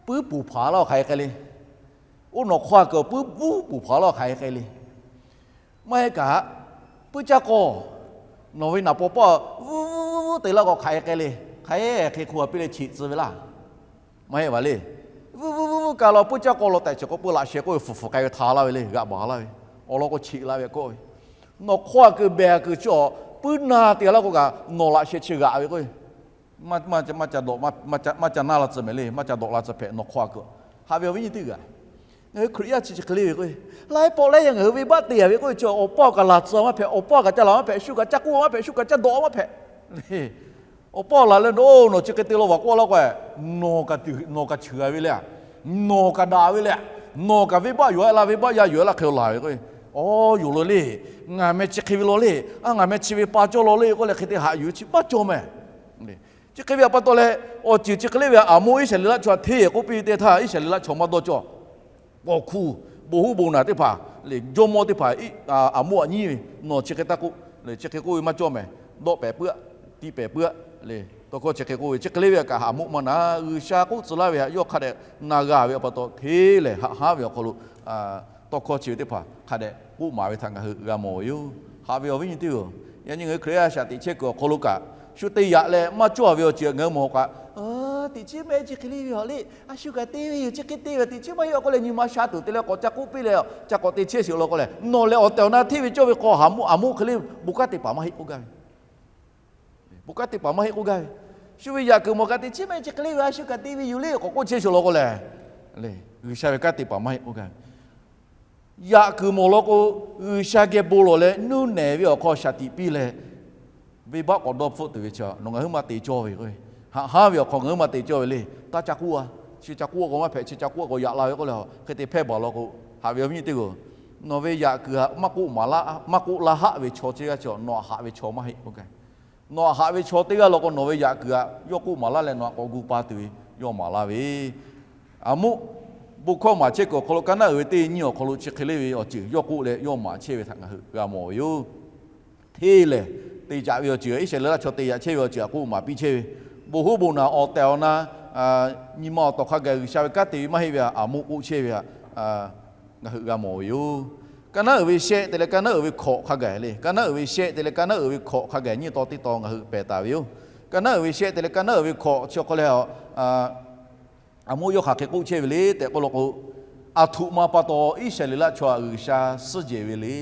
puiˉ puˍ hpaˍ laˇ hk'aˬ hk'e k'ai le. Oˇ nawˬ hk'aw a kuiˬ puiˉ vuˉ puˍ hpaˍ laˇ hk'aˬ hk'e k'ai le. Maˇ heˆ kaꞈ, puiˉ caˇ k'aw, nawˬ ve naˍ paw paˇ vuˉ vuˉ vuˉ te laˇ k'o hk'aˬ hk'e k'ai le. Hk'aˬ hk'e hk'e hk'o a piˇ leh cheꞈ tcuh ve laˇ. Maˇ heˆ va le. Vuˉ vuˉ vuˉ vuˉ kaꞈ law puiˉ caˇ k'aw law tehꞈ chi k'o puiˉ laꞈ sheh k'oˆ ve fuˍ fuˍ k'ai ve htaꞈ laˇ ve le, g'aꞈ baˬ laˇ ve. Awˬ lawn k'o cheꞈ la ve k'oˆ ve, nawˬ hk'aw a kuiˬ behˬ a kuiˬ chi awˬ puiˉ na te laˇ k'o kaꞈ nawˬ laꞈ sheh chi g'aꞈ ve k'o, maˇ ca naˇ la tcuh mehˍ le, maˇ ca dawꞈ la tcuh hpehꞈ nawˬ hk'aw a kuiˬ. Haꞈ ve awˬ viˉ nyi teˇ g'aˇ, ngaˬ hui Hkriꞈ yaˇ chi chi hk'e le ve k'o, laiˉ pawˆ laiˉ yaˇ ngaˬ hui venˇbaˆ te a ve k'o, chi awˬ paw kaꞈ laˬ tcuh maˇ hpehꞈ, awˬ paw kaꞈ ca laˬ maˇ hpehꞈ, shu kaꞈ ca k'oˆ maˇ hpehꞈ, shu kaꞈ ca dawꞈ maˇ hpehꞈ. Awˬ paw laˬ leh, nawˬ chi hk'e te law vaˬ k'oˆ laˇ k'o, nawˬ kaꞈ ceuˬ a ve le, nawˬ kaꞈ daꞈ ve le, nawˬ kaꞈ venˇbaˆ yoˬ a laˇ, venˇbaˆ yaˇ yoˬ a laˇ hk'e laˬ ve k'o, awˬ yoˬ law le, ngaˬ meh chi hk'e ve law le, a ngaˬ meh chi ve pa cawˇ law le k'oˆ leh hk'e te haꞈ yuˬ ve chi maˇ cawˇ mehˍ. Chi hk'e ve aꞈ pa taw leh, awˬ ceuˬ chi hk'e le ve Aˍmoˆ Iˉsaˍreˍlaˆ chaw htaꞈ hteˇ k'oˆ piˇ ve teˇ htaˇ, Iˉsaˍreˍlaˆ chaw maˇ dawˇ cawˇ. Paw hkuˇ, bon huˉ bon naˬ teˇ hpaˍ le, jawˇmawˇ teˇ hpaˍ Aˍmoˆ htaꞈ nyiˉ ve, nawˬ chi hk'e taˇ k'oˆ le, chi hk'e k'oˆ ve maˇ cawˇ mehˍ. Dawˆ pehˍ puiˉ aꞈ, tiˇ pehˍ puiˉ aꞈ le, tawˇ hkawˇ chi hk'e k'oˆ ve, chi hk'e le ve kaꞈ Aˍmoˆ maˇ na. G'uiˬsha k'oˆ tcuh laˇ ve htaꞈ yawˇ hk'a dehꞈ na g'a ve aꞈ pa taw, hteˇ lehˬ haꞈ haˉ ve awˬ hk'aw lo tawˇ hkawˇ chi ve teˇ hpaˍ hk'a dehꞈ k'oˆ maˍ ve htaꞈ ngaˬ hui g'a mawˬ ve yoˬ. Haꞈ ve awˬ viˉ nyi teˇ-oˬ, yaꞈ nyi ngaˬ hui Hkriꞈ yaˇ a shaꞈ teꞈ chehˇ kuiˬ awˬ hk'aw lo kaꞈ, shu te yaꞈ leh maˇ cawˇ a ve awˬ ceuˬ ngaˬ hui mawˬ kaꞈ, teꞈ chiˉ mehˆ chi hk'e le ve hawꞈ le, a shu kaꞈ te ve yoˬ, chi hk'e te ve teꞈ chiˉ maˇ heˆ k'oˆ leh nyi ma sha tuˬ te leh k'awꞈ ca k'oˆ piˇ leh, ca k'awꞈ te chehˇ sheˍ law k'o leh, nawˬ lehˬ awˬ tehˬ awˬ na hteˇ ve cawˇ ve hk'aw Aˍmoˆ hk'e le bon kanˉ te paˍ maˇ heˆ k'oˆ gaˇ ve. Bon kanˉ te paˍ maˇ heˆ k'oˆ gaˇ ve. Shu ve yaꞈ kuiˬ mawˬ kaꞈ teꞈ chiˉ maˇ heˆ, chi hk'e le ve a shu kaꞈ te ve yoˬ le k'awꞈ k'oˆ chehˇ sho law k'o lehˬ, G'uiˬsha ve kanˉ te paˍ maˇ heˆ k'oˆ gaˇ ve. Yaꞈ kuiˬ mawˬ law k'o, G'uiˬsha geh bon lawˬ leh nuˇ nehˬ ve awˬ hk'aw shaˍ tiꞈ piˇ leh, venˇbaˆ k'awꞈ dawˇ hpfuhˆ tuˬ ve chi nawˬ ngaˬ huiˉ ma te cawˇ ve k'o, haꞈ haˉ ve awˬ hk'aw ngaˬ huiˉ ma te cawˇ ve le. Taˇ ca k'oˆ a, chi ca k'oˆ k'o maˇ hpehꞈ, chi ca k'oˆ k'o yaꞈ la ve k'oˆ leh, hk'e te hpehˇ baˬ law k'o, haꞈ ve awˬ viˉ nyi teˇ g'aˇ, nawˬ ve yaꞈ kuiˬ htaꞈ maˇ k'oˆ maˍ laˇ, maˇ k'oˆ laˇ haˆ ve chaw chi g'aˇ chi nawˬ htaꞈ haꞈ ve chaw maˇ heˆ k'oˆ gaˇ. Nawˬ htaꞈ haꞈ ve chaw teˇ g'aˇ law k'o, nawˬ ve yaꞈ kuiˬ htaꞈ yawˇ k'oˆ maˍ laˇ leh nawˬ htaꞈ k'awꞈ gu pa tuˬ ve yawˇ maˍ laˇ ve, aˬ moˆ bon hkawˇ maˍ chehˇ kuiˬ awˬ hk'aw lo kaˇ naˉ uiˍ ve teˇ nyiˇ awˬ hk'aw lo chi hk'e le ve awˬ ceuˬ yawˇ k'oˆ leh yawˇ maˍ chehˇ ve htaꞈ ngaˬ hui g'a mawˬ ve yoˬ. Hteˇ lehˬ, te caꞈ ve awˬ ceuˬ, Iˉsaˍreˍlaˆ chaw te yaꞈ chehˇ ve awˬ ceuˬ htaꞈ k'oˆ maˍ piˇ chehˇ ve, bon hoˉ bon naˬ awˬ tehˬ awˬ na nyi ma awˬ tawˍ hk'a gaˬ G'uiˬsha ve kanˉ te ve maˇ heˆ ve htaꞈ aˬ moˆ k'oˆ chehˇ ve htaꞈ ngaˬ hui g'a mawˬ ve yoˬ. Kaˇ naˉ uiˍ ve shehˆ te leh kaˇ naˉ uiˍ ve hkawꞈ hk'a gaˬ le, kaˇ naˉ uiˍ ve shehˆ te leh kaˇ naˉ uiˍ ve hkawꞈ hk'a gaˬ nyiˇ taw teˇ taw ngaˬ hui pehˬ taˍ ve yoˬ. Kaˇ naˉ uiˍ ve shehˆ te leh kaˇ naˉ uiˍ ve hkawꞈ chi hk'aw leh, aˬ moˆ yawˇ hk'aˬ hk'e k'oˆ chehˇ ve le tehꞈ k'oˆ law k'o, aˬ htoꞈ ma pa taw Iˉsaˍreˍlaˆ chaw htaꞈ G'uiˬsha suhˉ jehˬ ve le.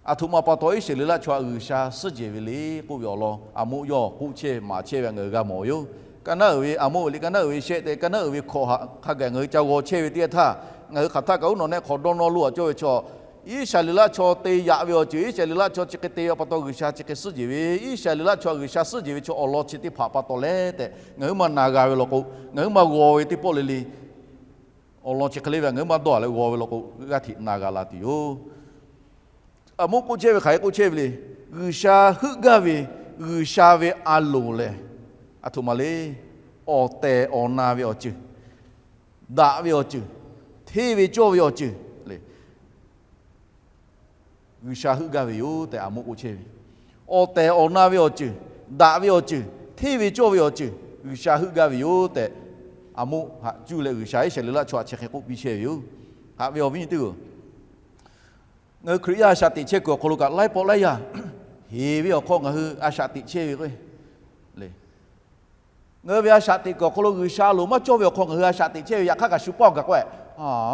Aˬ htoꞈ ma pa taw Iˉsaˍreˍlaˆ chaw htaꞈ G'uiˬsha suhˉ jehˬ ve le k'oˆ ve awˬ lawn aˬ moˆ yawˇ k'oˆ chehˇ maˍ chehˇ ve htaꞈ ngaˬ hui g'a mawˬ ve yoˬ. Kaˇ naˉ uiˍ ve aˬ moˆ ve le, kaˇ naˉ uiˍ ve shehˆ te, kaˇ naˉ uiˍ ve hkawꞈ htaꞈ hk'a gaˬ ngaˬ hui ca g'aw chehˇ ve teˇ yanˇ htaˇ, ngaˬ hui hk'aˬ htaˇ kaꞈ uˉ nawˬ nehˆ hk'awꞈ dawˇ nawˇ lo a cawˇ ve chaw, Iˉsaˍreˍlaˆ chaw te yaꞈ ve awˬ ceuˬ, Iˉsaˍreˍlaˆ chaw chi hk'e te ve pa taw G'uiˬsha chi hk'e suhˉ jehˬ ve, Iˉsaˍreˍlaˆ chaw G'uiˬsha suhˉ jehˬ ve chaw awˬ lawn chi teˇ hpaˍ pa taw leh tehꞈ ngaˬ hui maˇ na g'a ve law k'o, ngaˬ hui maˇ g'aw ve teˇ pawˆ le le awˬ lawn chi hk'e le ve ngaˬ hui maˇ dawˇ a leh g'aw ve law k'o, g'aˇ hteꞈ na g'a la tuˬ yoˬ. Aˬ moˆ k'oˆ chehˇ ve hk'aˬ hk'e k'oˆ chehˇ ve le. G'uiˬsha heuˆ gaˇ ve, G'uiˬsha ve a loˍ lehˬ, aˬ htoꞈ ma le, awˬ tehˬ awˬ na ve awˬ ceuˬ, daꞈ ve awˬ ceuˬ, hteˇ ve cawˇ ve awˬ ceuˬ le, G'uiˬsha heuˆ gaˇ ve yoˬ tehꞈ aˬ moˆ k'oˆ chehˇ ve. Awˬ tehˬ awˬ na ve awˬ ceuˬ, daꞈ ve awˬ ceuˬ, hteˇ ve cawˇ ve awˬ ceuˬ G'uiˬsha heuˆ gaˇ ve yoˬ tehꞈ, aˬ moˆ haꞈ cuˇ leh G'uiˬsha Iˉsaˍreˍlaˆ chaw htaꞈ chi hk'e k'oˆ piˇ chehˇ ve yoˬ. Haꞈ ve awˬ viˉ nyi teˇ g'aˇ, ngaˬ hui Hkriꞈ yaˇ a shaꞈ teꞈ chehˇ kuiˬ awˬ hk'aw lo kaꞈ laiˉ pawˆ laiˉ yaˇ heˍ ve awˬ hk'aw ngaˬ hui a shaꞈ teꞈ chehˇ ve k'o le, ngaˬ hui ve a shaꞈ teꞈ kuiˬ awˬ hk'aw lo G'uiˬsha a loˍ maˇ cawˇ ve awˬ hk'aw ngaˬ hui a shaꞈ teꞈ chehˇ ve yaꞈ hk'aˇ kaꞈ shu paˇ gaˬ k'o,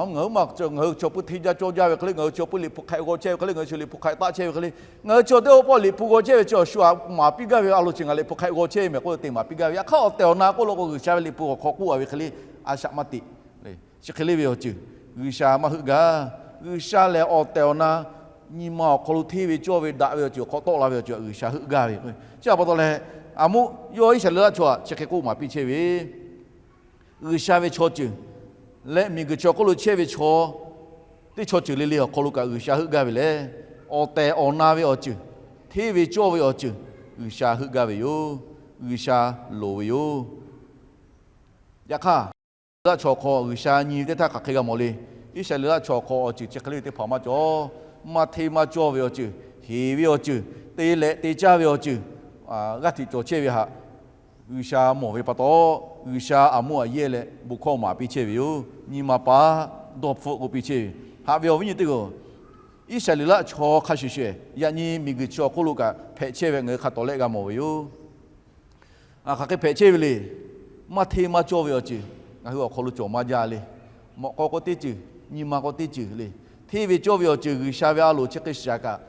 ngaˬ hui maˇ, ngaˬ hui chaw pui hteˇ jaˇ cawˇ jaˇ ve hk'e le, ngaˬ hui chaw pui liꞈ hpu hk'aꞈ g'aw chehˇ ve hk'e le, ngaˬ hui chaw liꞈ hpu hk'aꞈ taˆ chehˇ ve hk'e le, ngaˬ hui chaw teˇ hpaˍ hpaw liꞈ hpu g'aw chehˇ ve chi awˬ shu htaꞈ maˍ piˇ gaˇ ve a loˍ chi ngaˬ liꞈ hpu hk'aꞈ g'aw chehˇ mehˍ k'oˆ te maˍ piˇ gaˇ ve. Yaꞈ hk'aˇ awˬ tehˬ awˬ na k'oˆ law k'o G'uiˬsha ve liꞈ hpu awˬ hk'aw k'oˆ a ve hk'e le, a shaꞈ maˇ teꞈ. Chi hk'e le ve awˬ ceuˬ G'uiˬsha maˇ heuˆ gaˇ. G'uiˬsha lehˬ awˬ tehˬ awˬ na nyi ma awˬ hk'aw lo hteˇ ve cawˇ ve daꞈ ve awˬ ceuˬ awˬ hk'aw tawˆ la ve awˬ ceuˬ G'uiˬsha heuˆ gaˇ ve. Chi htaꞈ pa taw leh, aˬ moˆ yawˇ Iˉsaˍreˍlaˆ chaw htaꞈ chi hk'e k'oˆ maˍ piˇ chehˇ ve, G'uiˬsha ve chaw ceuˬ leh miˬguiˬ chi awˬ hk'oˆ lo chehˇ ve chaw teˇ chaw ceuˬ le le awˬ hk'aw lo kaꞈ G'uiˬsha heuˆ gaˇ ve lehˬ, awˬ tehˬ awˬ na ve awˬ ceuˬ, hteˇ ve cawˇ ve awˬ ceuˬ G'uiˬsha heuˆ gaˇ ve yoˬ. G'uiˬsha loˍ ve yoˬ. Yaꞈ hk'aˇ, Iˉsaˍreˍlaˆ chaw hk'aw G'uiˬsha nyi teˇ htaˇ hk'aˬ hk'e g'a mawˬ le. Iˉsaˍreˍlaˆ chaw hk'aw awˬ ceuˬ chi hk'e le ve teˇ hpaˍ maˇ cawˬ. Maˇ hteˇ maˇ cawˇ ve awˬ ceuˬ, heˍ ve awˬ ceuˬ, te leh te caˇ ve awˬ ceuˬ, g'aˇ hteꞈ cawˬ chehˇ ve htaꞈ G'uiˬsha mawˬ ve pa taw, G'uiˬsha aˬ moˇ aꞈ yehˇ leh bon hkawˇ maˍ piˇ chehˇ ve yoˬ. Nyi ma paˉ dawˇ hpfuhˆ k'oˆ piˇ chehˇ ve. Haꞈ ve awˬ viˉ nyi teˇ g'aˇ, Iˉsaˍreˍlaˆ chaw hk'a shuˍ shuˍ yaꞈ nyi miˬguiˬ chi awˬ hk'oˆ lo kaꞈ hpehꞈ chehˇ ve ngaˬ hui hk'a tawˍ lehˆ g'a mawˬ ve yoˬ. Hk'aˬ hk'e hpehꞈ chehˇ ve le. Maˇ hteˇ maˇ cawˇ ve awˬ ceuˬ ngaˬ hui awˬ hk'aw lo cawˬ maˇ jaˇ le. Mawꞈ k'aw k'o teˇ ceuˬ, nyi ma k'o teˇ ceuˬ le. Hteˇ ve cawˇ ve awˬ ceuˬ G'uiˬsha ve a loˍ chi hk'e shaˍ kaꞈ,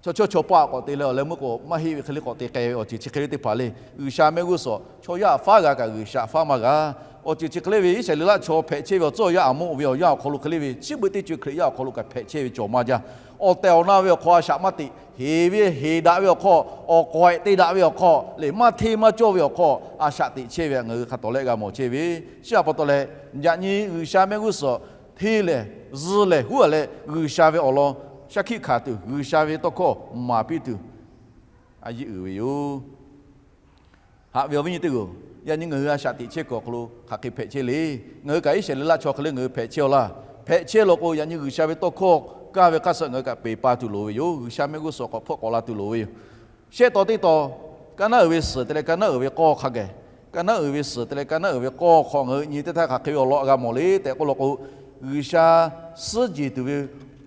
chaw chawˇ chaw paˆ k'awꞈ te leh awˬ leh meuˇ k'o maˇ heˆ ve hk'e le k'awꞈ te k'ai ve awˬ ceuˬ chi hk'e le teˇ hpaˍ le. G'uiˬsha mehˆ g'uˇ suhˍ chaw yaˇ htaꞈ faˉ g'a kaꞈ G'uiˬsha htaꞈ faˉ maˇ g'a. Awˬ ceuˬ chi hk'e le ve Iˉsaˍreˍlaˆ chaw hpehꞈ chehˇ ve awˬ tcuhˉ awˬ yanˇ aˬ moˆ ve awˬ yanˇ awˬ hk'aw lo hk'e le ve chi beuꞈ teˇ ceuˬ Hkriꞈ yaˇ awˬ hk'aw lo kaꞈ hpehꞈ chehˇ ve cawˬ maˇ jaˇ. Awˬ tehˬ awˬ na ve awˬ hk'aw a shaꞈ maˇ teꞈ. Heˍ ve heˍ daꞈ ve awˬ hk'aw, awˬ k'awehꞈ te daꞈ ve awˬ hk'aw le, maˇ hteˇ maˇ cawˇ ve awˬ hk'aw a shaꞈ teꞈ chehˇ ve ngaˬ hui hk'a tawˍ lehˆ g'a mawˬ chehˇ ve. Chi htaꞈ pa taw leh, yaꞈ nyi G'uiˬsha mehˆ g'uˇ suhˍ hteˇ lehˬ, zuh lehˬ, huˉ a leh G'uiˬsha ve awˬ lawn shaˉ hkiˆ hkanˍ tuˬ, G'uiˬsha ve tawˇ hkawˇ maˍ piˇ tuˬ a yeˇ uiˍ ve yoˬ. Haꞈ ve awˬ viˉ nyi teˇ g'aˇ, yaꞈ nyi ngaˬ hui a shaꞈ teꞈ chehˇ kuiˬ awˬ hk'aw lo hk'aˬ hk'e hpehꞈ chehˇ le. Ngaˬ hui kaꞈ Iˉsaˍreˍlaˆ chaw hk'e le ngaˬ hui hpehꞈ chehˇ-aw laˇ. Hpehꞈ chehˇ law k'o, yaꞈ nyi G'uiˬsha ve tawˇ hkawˇ kaˇ ve hk'aˇ suh ngaˬ hui kaꞈ peˬ pa tuˬ loˍ ve yoˬ. G'uiˬsha mehˆ g'uˇ suhˍ k'awꞈ hpfuhˆ k'awꞈ la tuˬ loˍ ve yoˬ. Shehˆ taw teˇ taw, kaˇ naˉ uiˍ ve suhˍ te leh kaˇ naˉ uiˍ ve k'awˇ hk'a gaˬ, kaˇ naˉ uiˍ ve suhˍ te leh kaˇ naˉ uiˍ ve k'awˇ hk'aw ngaˬ hui nyi teˇ htaˇ hk'aˬ hk'e ve awˬ lawn g'a mawˬ le tehꞈ k'oˆ law k'o, G'uiˬsha suhˉ jeˬ tuˬ ve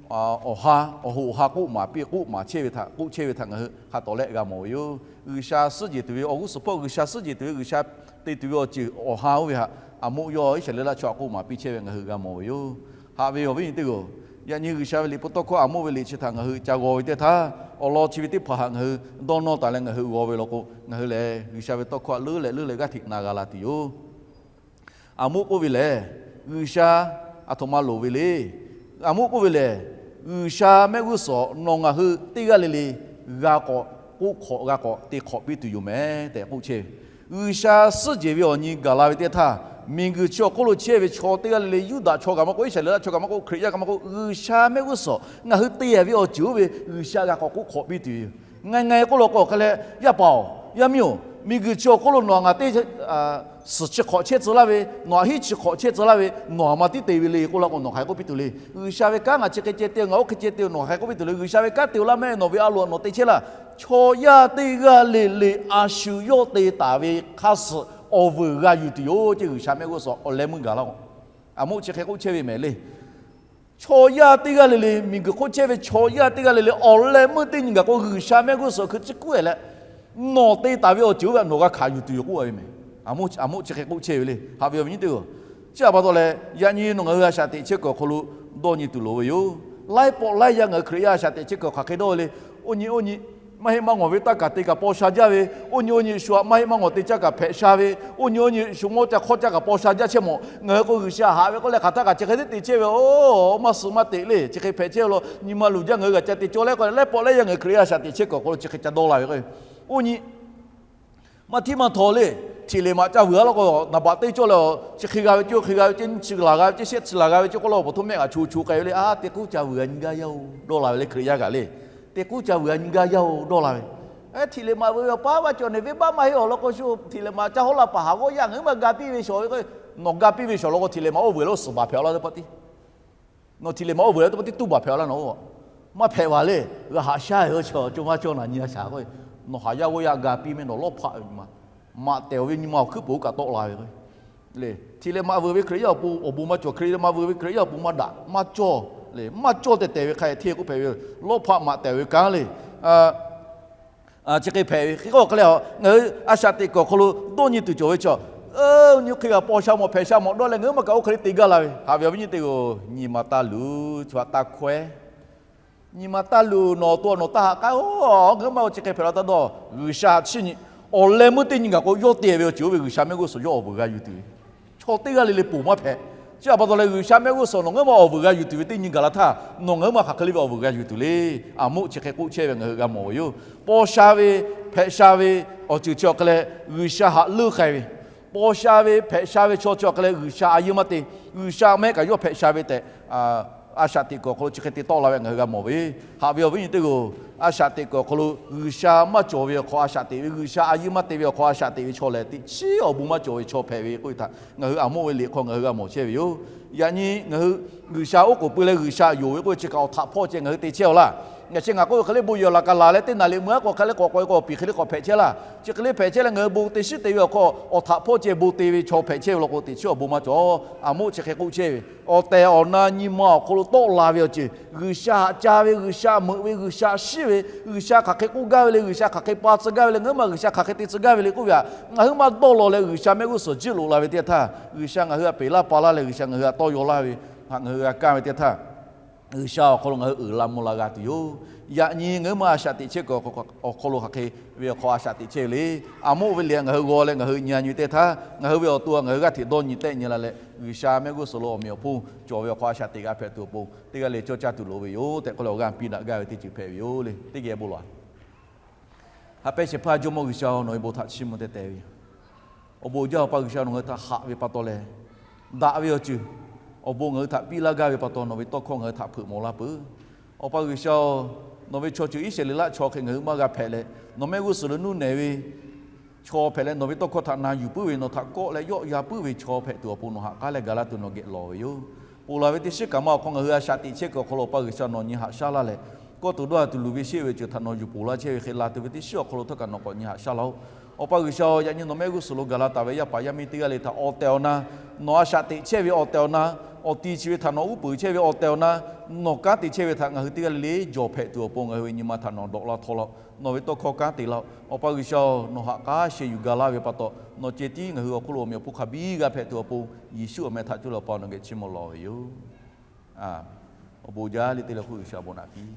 awˬ ha, awˬ hoꞈ awˬ ha k'oˆ maˍ piˇ k'oˆ maˍ chehˇ ve htaꞈ k'oˆ chehˇ ve htaꞈ ngaˬ hui hk'a tawˍ lehˆ g'a mawˬ ve yoˬ. G'uiˬsha suhˉ jeˬ tuˬ ve awˬ g'uˇ suhˍ hpawˇ G'uiˬsha suhˉ jeˬ tuˬ ve G'uiˬsha te tuˬ ve awˬ ceuˬ awˬ ha oˇ ve htaꞈ aˬ moˆ yawˇ Iˉsaˍreˍlaˆ chaw htaꞈ k'oˆ maˍ piˇ chehˇ ve ngaˬ hui g'a mawˬ ve yoˬ. Haꞈ ve awˬ viˉ nyi teˇ g'aˇ, yaꞈ nyi G'uiˬsha ve liꞈ hpu tawˇ hkawˇ aˬ moˆ ve liꞈ chi htaꞈ ngaˬ hui ca g'aw ve teˇ htaˇ, Awˬ lawn chi ve teˇ hpaˍ htaꞈ ngaˬ hui dawˇ nawˇ taˍ leh ngaˬ hui g'aw ve law k'o, ngaˬ hui lehˬ G'uiˬsha ve tawˇ hkawˇ htaꞈ leuˉ leh leuˉ leh g'aˇ hteꞈ na g'a la tuˬ yoˬ. Aˬ moˆ k'oˆ ve lehˬ, G'uiˬsha, aˬ htoꞈ ma loˍ ve le. Aˬ moˆ k'oˆ ve lehˬ, G'uiˬsha mehˆ g'uˇ suhˍ nawˬ ngaˬ hui teˇ g'aˇ le le g'a k'awꞈ k'oˆ hk'awꞈ g'a k'awꞈ te hk'awꞈ piˇ tuˬ yoˬ mehˍ tehꞈ k'oˆ chehˇ ve. G'uiˬsha suhˉ jehˬ ve awˬ nyi gaˬ la ve teˇ htaˇ, miˬguiˬ chi awˬ hk'oˆ lo chehˇ ve chaw teˇ g'aˇ le le, Yuˇdaꞈ chaw kaꞈ maˇ k'oˆ, Iˉsaˍreˍlaˆ chaw kaꞈ maˇ k'oˆ, Hkriꞈ yaˇ kaꞈ maˇ k'oˆ, G'uiˬsha mehˆ g'uˇ suhˍ ngaˬ hui te ve awˬ ceuˬ oˇ ve G'uiˬsha g'a k'awꞈ k'oˆ hk'awꞈ piˇ tuˬ yoˬ. Ngaˬ ngaˬ k'oˆ law k'o hk'a leh, yaˇ paˍ-oˬ, yaˇ miˇ-oˬ, miˬguiˬ chi awˬ hk'oˆ lo nawˬ htaꞈ ngaˬ teˇ suhˍ chi hk'awꞈ chehˇ tcuh laˇ ve, nawˬ htaꞈ hiˉ chi hk'awꞈ chehˇ tcuh laˇ ve, nawˬ htaꞈ maˇ tiˉ te ve le k'oˆ law k'o, nawˬ hk'aˬ hk'e k'oˆ piˇ tuˬ le. G'uiˬsha ve kanˉ ngaˬ chi hk'e ceh te-o, ngaˬ oˇ hk'e ceh te-o, nawˬ hk'aˬ hk'e k'oˆ piˇ tuˬ le. G'uiˬsha ve kanˉ te-o laˇ mehˆ nawˬ ve a loꞈ nawˬ te chehˇ laˇ. Chaw yaˇ teˇ g'aˇ le le a shu yawˇ te taˍ ve hk'aˇ suh awˬ vuiˬ g'a yuˬ tuˬ yoˬ ceˇ. G'uiˬsha mehˆ g'uˇ suhˍ awˬ leh meuˇ gaˬ laˇ k'o, aˬ moˆ chi hk'e k'oˆ chehˇ ve mehˍ le. Chaw yaˇ teˇ g'aˇ le le, miˬguiˬ hk'oˆ chehˇ ve chaw yaˇ teˇ g'aˇ le le awˬ leh meuˇ teˇ nyi gaˬ k'o, G'uiˬsha mehˆ g'uˇ suhˍ hkui chi kuˉ-ehˍ leh, nawˬ te taˍ ve awˬ ceuˬ oˇ ve nawˬ g'a hkanˍ yuˬ tuˬ yoˬ k'oˆ ve mehˍ. Aˬ moˆ chi hk'e k'oˆ chehˇ ve le. Haꞈ ve awˬ viˉ nyi teˇ-oˬ, chi htaꞈ pa taw leh yaꞈ nyi nawˬ ngaˬ hui a shaꞈ teꞈ chehˇ kuiˬ awˬ hk'aw lo dawˇ nyi tuˬ loˍ ve yoˬ. Laiˉ pawˆ laiˉ yaˇ ngaˬ hui Hkriꞈ yaˇ a shaꞈ teꞈ chehˇ kuiˬ hk'aˬ hk'e dawˇ ve le. Oˇ nyi oˇ nyi maˇ heˆ maˇ ngawˬ ve taˇ kaˬ te kaꞈ paw sha jaˇ ve, oˇ nyi oˇ nyi shu htaꞈ maˇ heˆ maˇ ngawˬ te caˇ kaꞈ hpehꞈ sha ve, oˇ nyi oˇ nyi shu mawˇ caˇ hk'awˇ caˇ kaꞈ paw sha jaˇ chehˇ mawˬ. Ngaˬ hui k'o G'uiˬsha haꞈ ve k'oˆ leh hk'aˬ htaˇ kaꞈ chi hk'e teˇ te chehˇ ve, oˇ maˇ suh maˇ teꞈ le. Chi hk'e hpehꞈ chehˇ ve law, nyi ma luˬ jaˇ ngaˬ hui g'a ca te cawˇ leh k'o, laiˉ pawˆ laiˉ yaˇ ngaˬ hui Hkriꞈ yaˇ a shaꞈ teꞈ chehˇ kuiˬ awˬ hk'aw lo chi hk'e ca dawˇ la ve k'o, oˇ nyi maˇ htiˉ maˇ htaw le. Htiꞈ lehˬ maꞈ ca vuiˬ a law k'o, naˍ baꞈ teˇ cawˇ leh, chi hk'e g'a ve ceh, oˇ hk'e g'a ve ceh, nyiˇ chi laˬ g'a ve ceh, shehˆ chi laˬ g'a ve ceh k'oˆ law, awˬ pa htoˇ mehˆ g'a cho cho k'ai ve le. A, te k'uˉ ca vuiˬ a nyi gaˇ yaˇ-oˬ dawˇ la ve le. Hkriꞈ yaˇ kaꞈ le, te k'uˉ ca vuiˬ a nyi gaˇ yaˇ-oˬ dawˇ la ve. Htiꞈ lehˬ maꞈ vuiˬ ve awˬ pa maˇ cawˬ ne, venˇbaˆ maˇ heˆ awˬ lawn k'o, shu htiꞈ lehˬ maꞈ ca hawˉ laˇ paˍ haˍ g'awˇ yaˇ ngaˬ hui maˇ ga piˇ ve shawˍ ve k'o, nawˬ ga piˇ ve shawˍ law k'o, htiꞈ lehˬ maꞈ oˇ vuiˬ leh oˇ suhˍ baˬ hpehꞈ laˇ teˇ pa tiˉ. Nawˬ htiꞈ lehˬ maꞈ oˇ vuiˬ leh teˇ pa tiˉ tuˉ baˬ hpehꞈ laˇ nawˬ oˇ, maˇ hpehꞈ vaˬ le. G'a haꞈ shaˉ ve, oˇ chi co maˇ cawˇ naˬ nyi a shaˍ k'o, nawˬ haꞈ yaˇ g'awˇ yaˇ ga piˇ mehˆ nawˬ lawˇ hpaˆ ve nyi ma, maꞈ tehˬ awˬ ve nyi ma awˬ hkuiˉ peuˬ oˇ kaꞈ tawˆ la ve k'o, le. Htiꞈ lehˬ maꞈ vuiˬ ve Hkriꞈ yaˇ awˬ pon awˬ bon maˇ cawˬ. Hkriꞈ lehˬ maꞈ vuiˬ ve Hkriꞈ yaˇ awˬ pon maˇ daꞈ maˇ cawˇ le. Maˇ cawˇ tehˬ tehˬ ve hk'a hk'e hteˇ k'oˆ hpehꞈ ve, lawˇ hpaˆ maꞈ tehˬ ve kanˉ le. Chi hk'e hpehꞈ ve hk'e k'o, hk'e leh ngaˬ hui a shaꞈ teꞈ kuiˬ awˬ hk'aw lo dawˇ nyi tuˬ cawˬ ve chaw, nyi hk'e g'a paw sha mawˬ hpehꞈ sha mawˬ dawˇ leh ngaˬ hui maˇ kaꞈ oˇ hk'e le te gaˇ la ve. Haꞈ ve awˬ viˉ nyi teˇ-oˬ, nyi ma taˇ luˬ, chi htaꞈ taˇ hkawehˉ. Nyi ma taˇ luˬ, nawˬ awˬ to nawˬ taˇ haꞈ k'aˉ-oˬ. Ngaˬ hui maˇ chi hk'e hpehꞈ la taˇ dawˇ. G'uiˬsha chi nyi awˬ leh meuˇ teˇ nyi gaˬ k'o, yawˇ te ve awˬ ceuˬ oˇ ve G'uiˬsha mehˆ g'uˇ suhˍ yawˇ awˬ vuiˬ g'a yuˬ tuˬ ve. Chaw teˇ g'aˇ le le ponˬ maˇ hpehꞈ. Chi htaꞈ pa taw leh G'uiˬsha mehˆ g'uˇ suhˍ nawˬ ngaˬ hui maˇ awˬ vuiˬ g'a yuˬ tuˬ ve teˇ nyi gaˬ la htaˇ, nawˬ ngaˬ hui maˇ hk'aˬ hk'e le ve awˬ vuiˬ g'a yuˬ tuˬ le. Aˬ moˆ chi hk'e k'oˆ chehˇ ve ngaˬ hui g'a mawˬ ve yoˬ. Paw sha ve, hpehꞈ sha ve awˬ ceuˬ chi awˬ hk'e leh G'uiˬsha haꞈ leuˉ k'ai ve, paw sha ve hpehꞈ sha ve chaw chi awˬ hk'e leh G'uiˬsha a yeˇ maˇ te. G'uiˬsha mehˆ kaꞈ yawˇ hpehꞈ sha ve tehꞈ, a shaꞈ teꞈ kuiˬ awˬ hk'aw lo chi hk'e te tawˆ la ve ngaˬ hui g'a mawˬ ve. Haꞈ ve awˬ viˉ nyi teˇ-oˬ, a shaꞈ teꞈ kuiˬ awˬ hk'aw lo G'uiˬsha maˇ cawˬ ve awˬ hk'aw a shaꞈ teꞈ ve, G'uiˬsha a yeˇ maˇ te ve awˬ hk'aw a shaꞈ teꞈ ve chaw lehˬ, teˇ chiˉ awˬ bon maˇ cawˬ ve chaw hpehꞈ ve k'oˆ ve htaꞈ ngaˬ hui aˬ moˆ ve liꞈ hk'aw ngaˬ hui g'a mawˬ chehˇ ve yoˬ. Yaꞈ nyi ngaˬ hui G'uiˬsha oˉ k'oˍ pui leh G'uiˬsha yonˍ ve k'oˆ ve chi kaꞈ awˬ htaꞈ hpawˇ ceh ngaˬ hui te chehˇ-oˬ laˇ. Ngaˬ chi ngaˬ k'oˆ ve hk'e le bon yehˬ laˬ kaꞈ laˬ leh teˇ naˬ liꞈ meuˇ aˉ k'o hk'e le k'awꞈ k'awꞈ k'awꞈ piˍ hk'e le k'awꞈ hpehꞈ chehˇ laˇ. Chi hk'e le hpehꞈ chehˇ leh ngaˬ hui bon teˇ shiˉ te ve awˬ hk'aw awˬ htaꞈ hpawˇ ceh bon te ve chaw hpehꞈ chehˇ ve law k'o, teˇ chiˉ awˬ bon maˇ cawˬ. Aˬ moˆ chi hk'e k'oˆ chehˇ ve, awˬ tehˬ awˬ na nyi ma awˬ hk'aw lo tawˆ la ve awˬ ceuˬ, G'uiˬsha haꞈ ca ve, G'uiˬsha meuꞈ ve, G'uiˬsha shiˉ ve, G'uiˬsha hk'aˬ hk'e k'oˆ gaˇ ve le, G'uiˬsha hk'aˬ hk'e pa tcuh gaˇ ve le, ngaˬ hui maˇ G'uiˬsha hk'aˬ hk'e te tcuh gaˇ ve le k'oˆ ve htaꞈ ngaˬ hui maˇ dawˇ law leh G'uiˬsha mehˆ g'uˇ suhˍ jiˆ loꞈ la ve teˇ htaˇ, G'uiˬsha ngaˬ hui htaꞈ peꞈ laˇ pa laˇ leh G'uiˬsha ngaˬ hui htaꞈ tawˇ yaw laˇ ve htaꞈ ngaˬ hui g'a kaˇ ve teˇ htaˇ, G'uiˬsha awˬ hk'aw lo ngaˬ hui uiˍ la mvuh la g'a tuˬ yoˬ. Yaꞈ nyi ngaˬ hui maˇ a shaꞈ teꞈ chehˇ kuiˬ awˬ hk'aw lo hk'aˬ hk'e ve awˬ hk'aw a shaꞈ teꞈ chehˇ ve le. Aˬ moˆ ve liꞈ ngaˬ hui g'aw leh ngaˬ hui nyi a nyi teˇ htaˇ, ngaˬ hui ve awˬ to ngaˬ hui g'aˇ hteꞈ dawˇ nyi tehˆ nyi la leh, G'uiˬsha mehˆ g'uˇ suhˍ lo awˬ meꞈ awˬ hponˇ cawˬ ve awˬ hk'aw a shaꞈ teꞈ g'a hpehꞈ tuˬ awˬ pon teˇ g'aˇ le cawˇ caˇ tuˬ loˍ ve yoˬ tehꞈ k'oˆ leh awˬ g'aˇ piˇ daꞈ gaˇ ve teˇ ceuˬ hpehꞈ ve yoˬ le. Teˇ geh bon lawˬ. Ha pehˇ shehˍ hpaˇ Jawˇmawˇ G'uiˬsha-oˬ, nawˬ ve bon htaꞈ chiˇ mvuh teh teh ve yoˬ. Awˬ bon jaˇ Awˬ pa G'uiˬsha nawˬ ngaˬ hui htaꞈ haꞈ ve pa taw leh, daꞈ ve awˬ ceuˬ awˬ bon ngaˬ hui htaꞈ piˇ laˇ gaˇ ve pa taw nawˬ ve tawˇ hkawˇ ngaˬ hui htaꞈ hpeuꞈ mawˬ laˇ peuˬ. Awˬ pa G'uiˬsha-oˬ, nawˬ ve chaw ceuˬ Iˉsaˍreˍlaˆ chaw hk'e ngaˬ hui maˇ g'a hpehꞈ leh, nawˬ mehˆ g'uˇ suhˍ lo nuˇ nehˬ ve chaw hpehꞈ leh nawˬ ve tawˇ hkawˇ htaꞈ na yuˬ puiˉ ve, nawˬ htaꞈ kawˆ leh yawˆ yan puiˉ ve chaw hpehꞈ tuˬ awˬ pon nawˬ haꞈ k'aˉ leh gaˬ laˇ tuˬ nawˬ geh lawˬ ve yoˬ. Ponˬ laˬ ve teˇ shiˉ kaꞈ maˇ awˬ hk'aw ngaˬ hui a shaꞈ teꞈ chehˇ kuiˬ awˬ hk'aw lo Awˬ pa G'uiˬsha nawˬ nyi haꞈ shaˉ laˇ leh, kawˇ tuˬ dawˇ tuˬ luˬ ve sheˆ ve awˬ ceuˬ htaꞈ nawˬ yuˬ ponˬ laˇ chehˇ ve hk'e, la tuˬ ve teˇ shiˉ awˬ hk'aw lo htawˇ kaꞈ nawˬ k'awꞈ nyi haꞈ shaˉ laˇ-oˆ. Awˬ pa G'uiˬsha-oˬ, yaꞈ nyi nawˬ mehˆ g'uˇ suhˍ lo gaˬ la taˍ ve yaˇ paˍ yaˇ miˇ teˇ g'aˇ le htaꞈ awˬ tehˬ awˬ na, nawˬ a shaꞈ teꞈ chehˇ ve awˬ tehˬ awˬ na, awˬ ti chi ve htaꞈ nawˬ uˉ peunˍ chehˇ ve awˬ tehˬ awˬ na, nawˬ kanˉ te chehˇ ve htaꞈ ngaˬ hui teˇ g'aˇ le le jawˬ hpehꞈ tuˬ awˬ pon ngaˬ hui ve nyi ma htaꞈ nawˬ dawꞈ la htawˇ laˇ-oˆ. Nawˬ ve tawˇ hkawˇ kanˉ te laˇ-oˆ. Awˬ pa G'uiˬsha-oˬ, nawˬ haꞈ k'aˉ sheh yuˬ gaˬ laˇ ve pa taw, nawˬ ceh tiˉ ngaˬ hui awˬ hk'oˆ lo awˬ meꞈ awˬ hponˇ hk'a biˇ g'a hpehꞈ tuˬ awˬ pon, Yeˍsuˆ awˬ meh htaꞈ cuˇ leh Awˬ pa nawˬ geh chiˇ mvuh lawˬ ve yoˬ. Awˬ bon jaˇ le teˇ le hk'oˆ G'uiˬsha bon naꞈ piˇ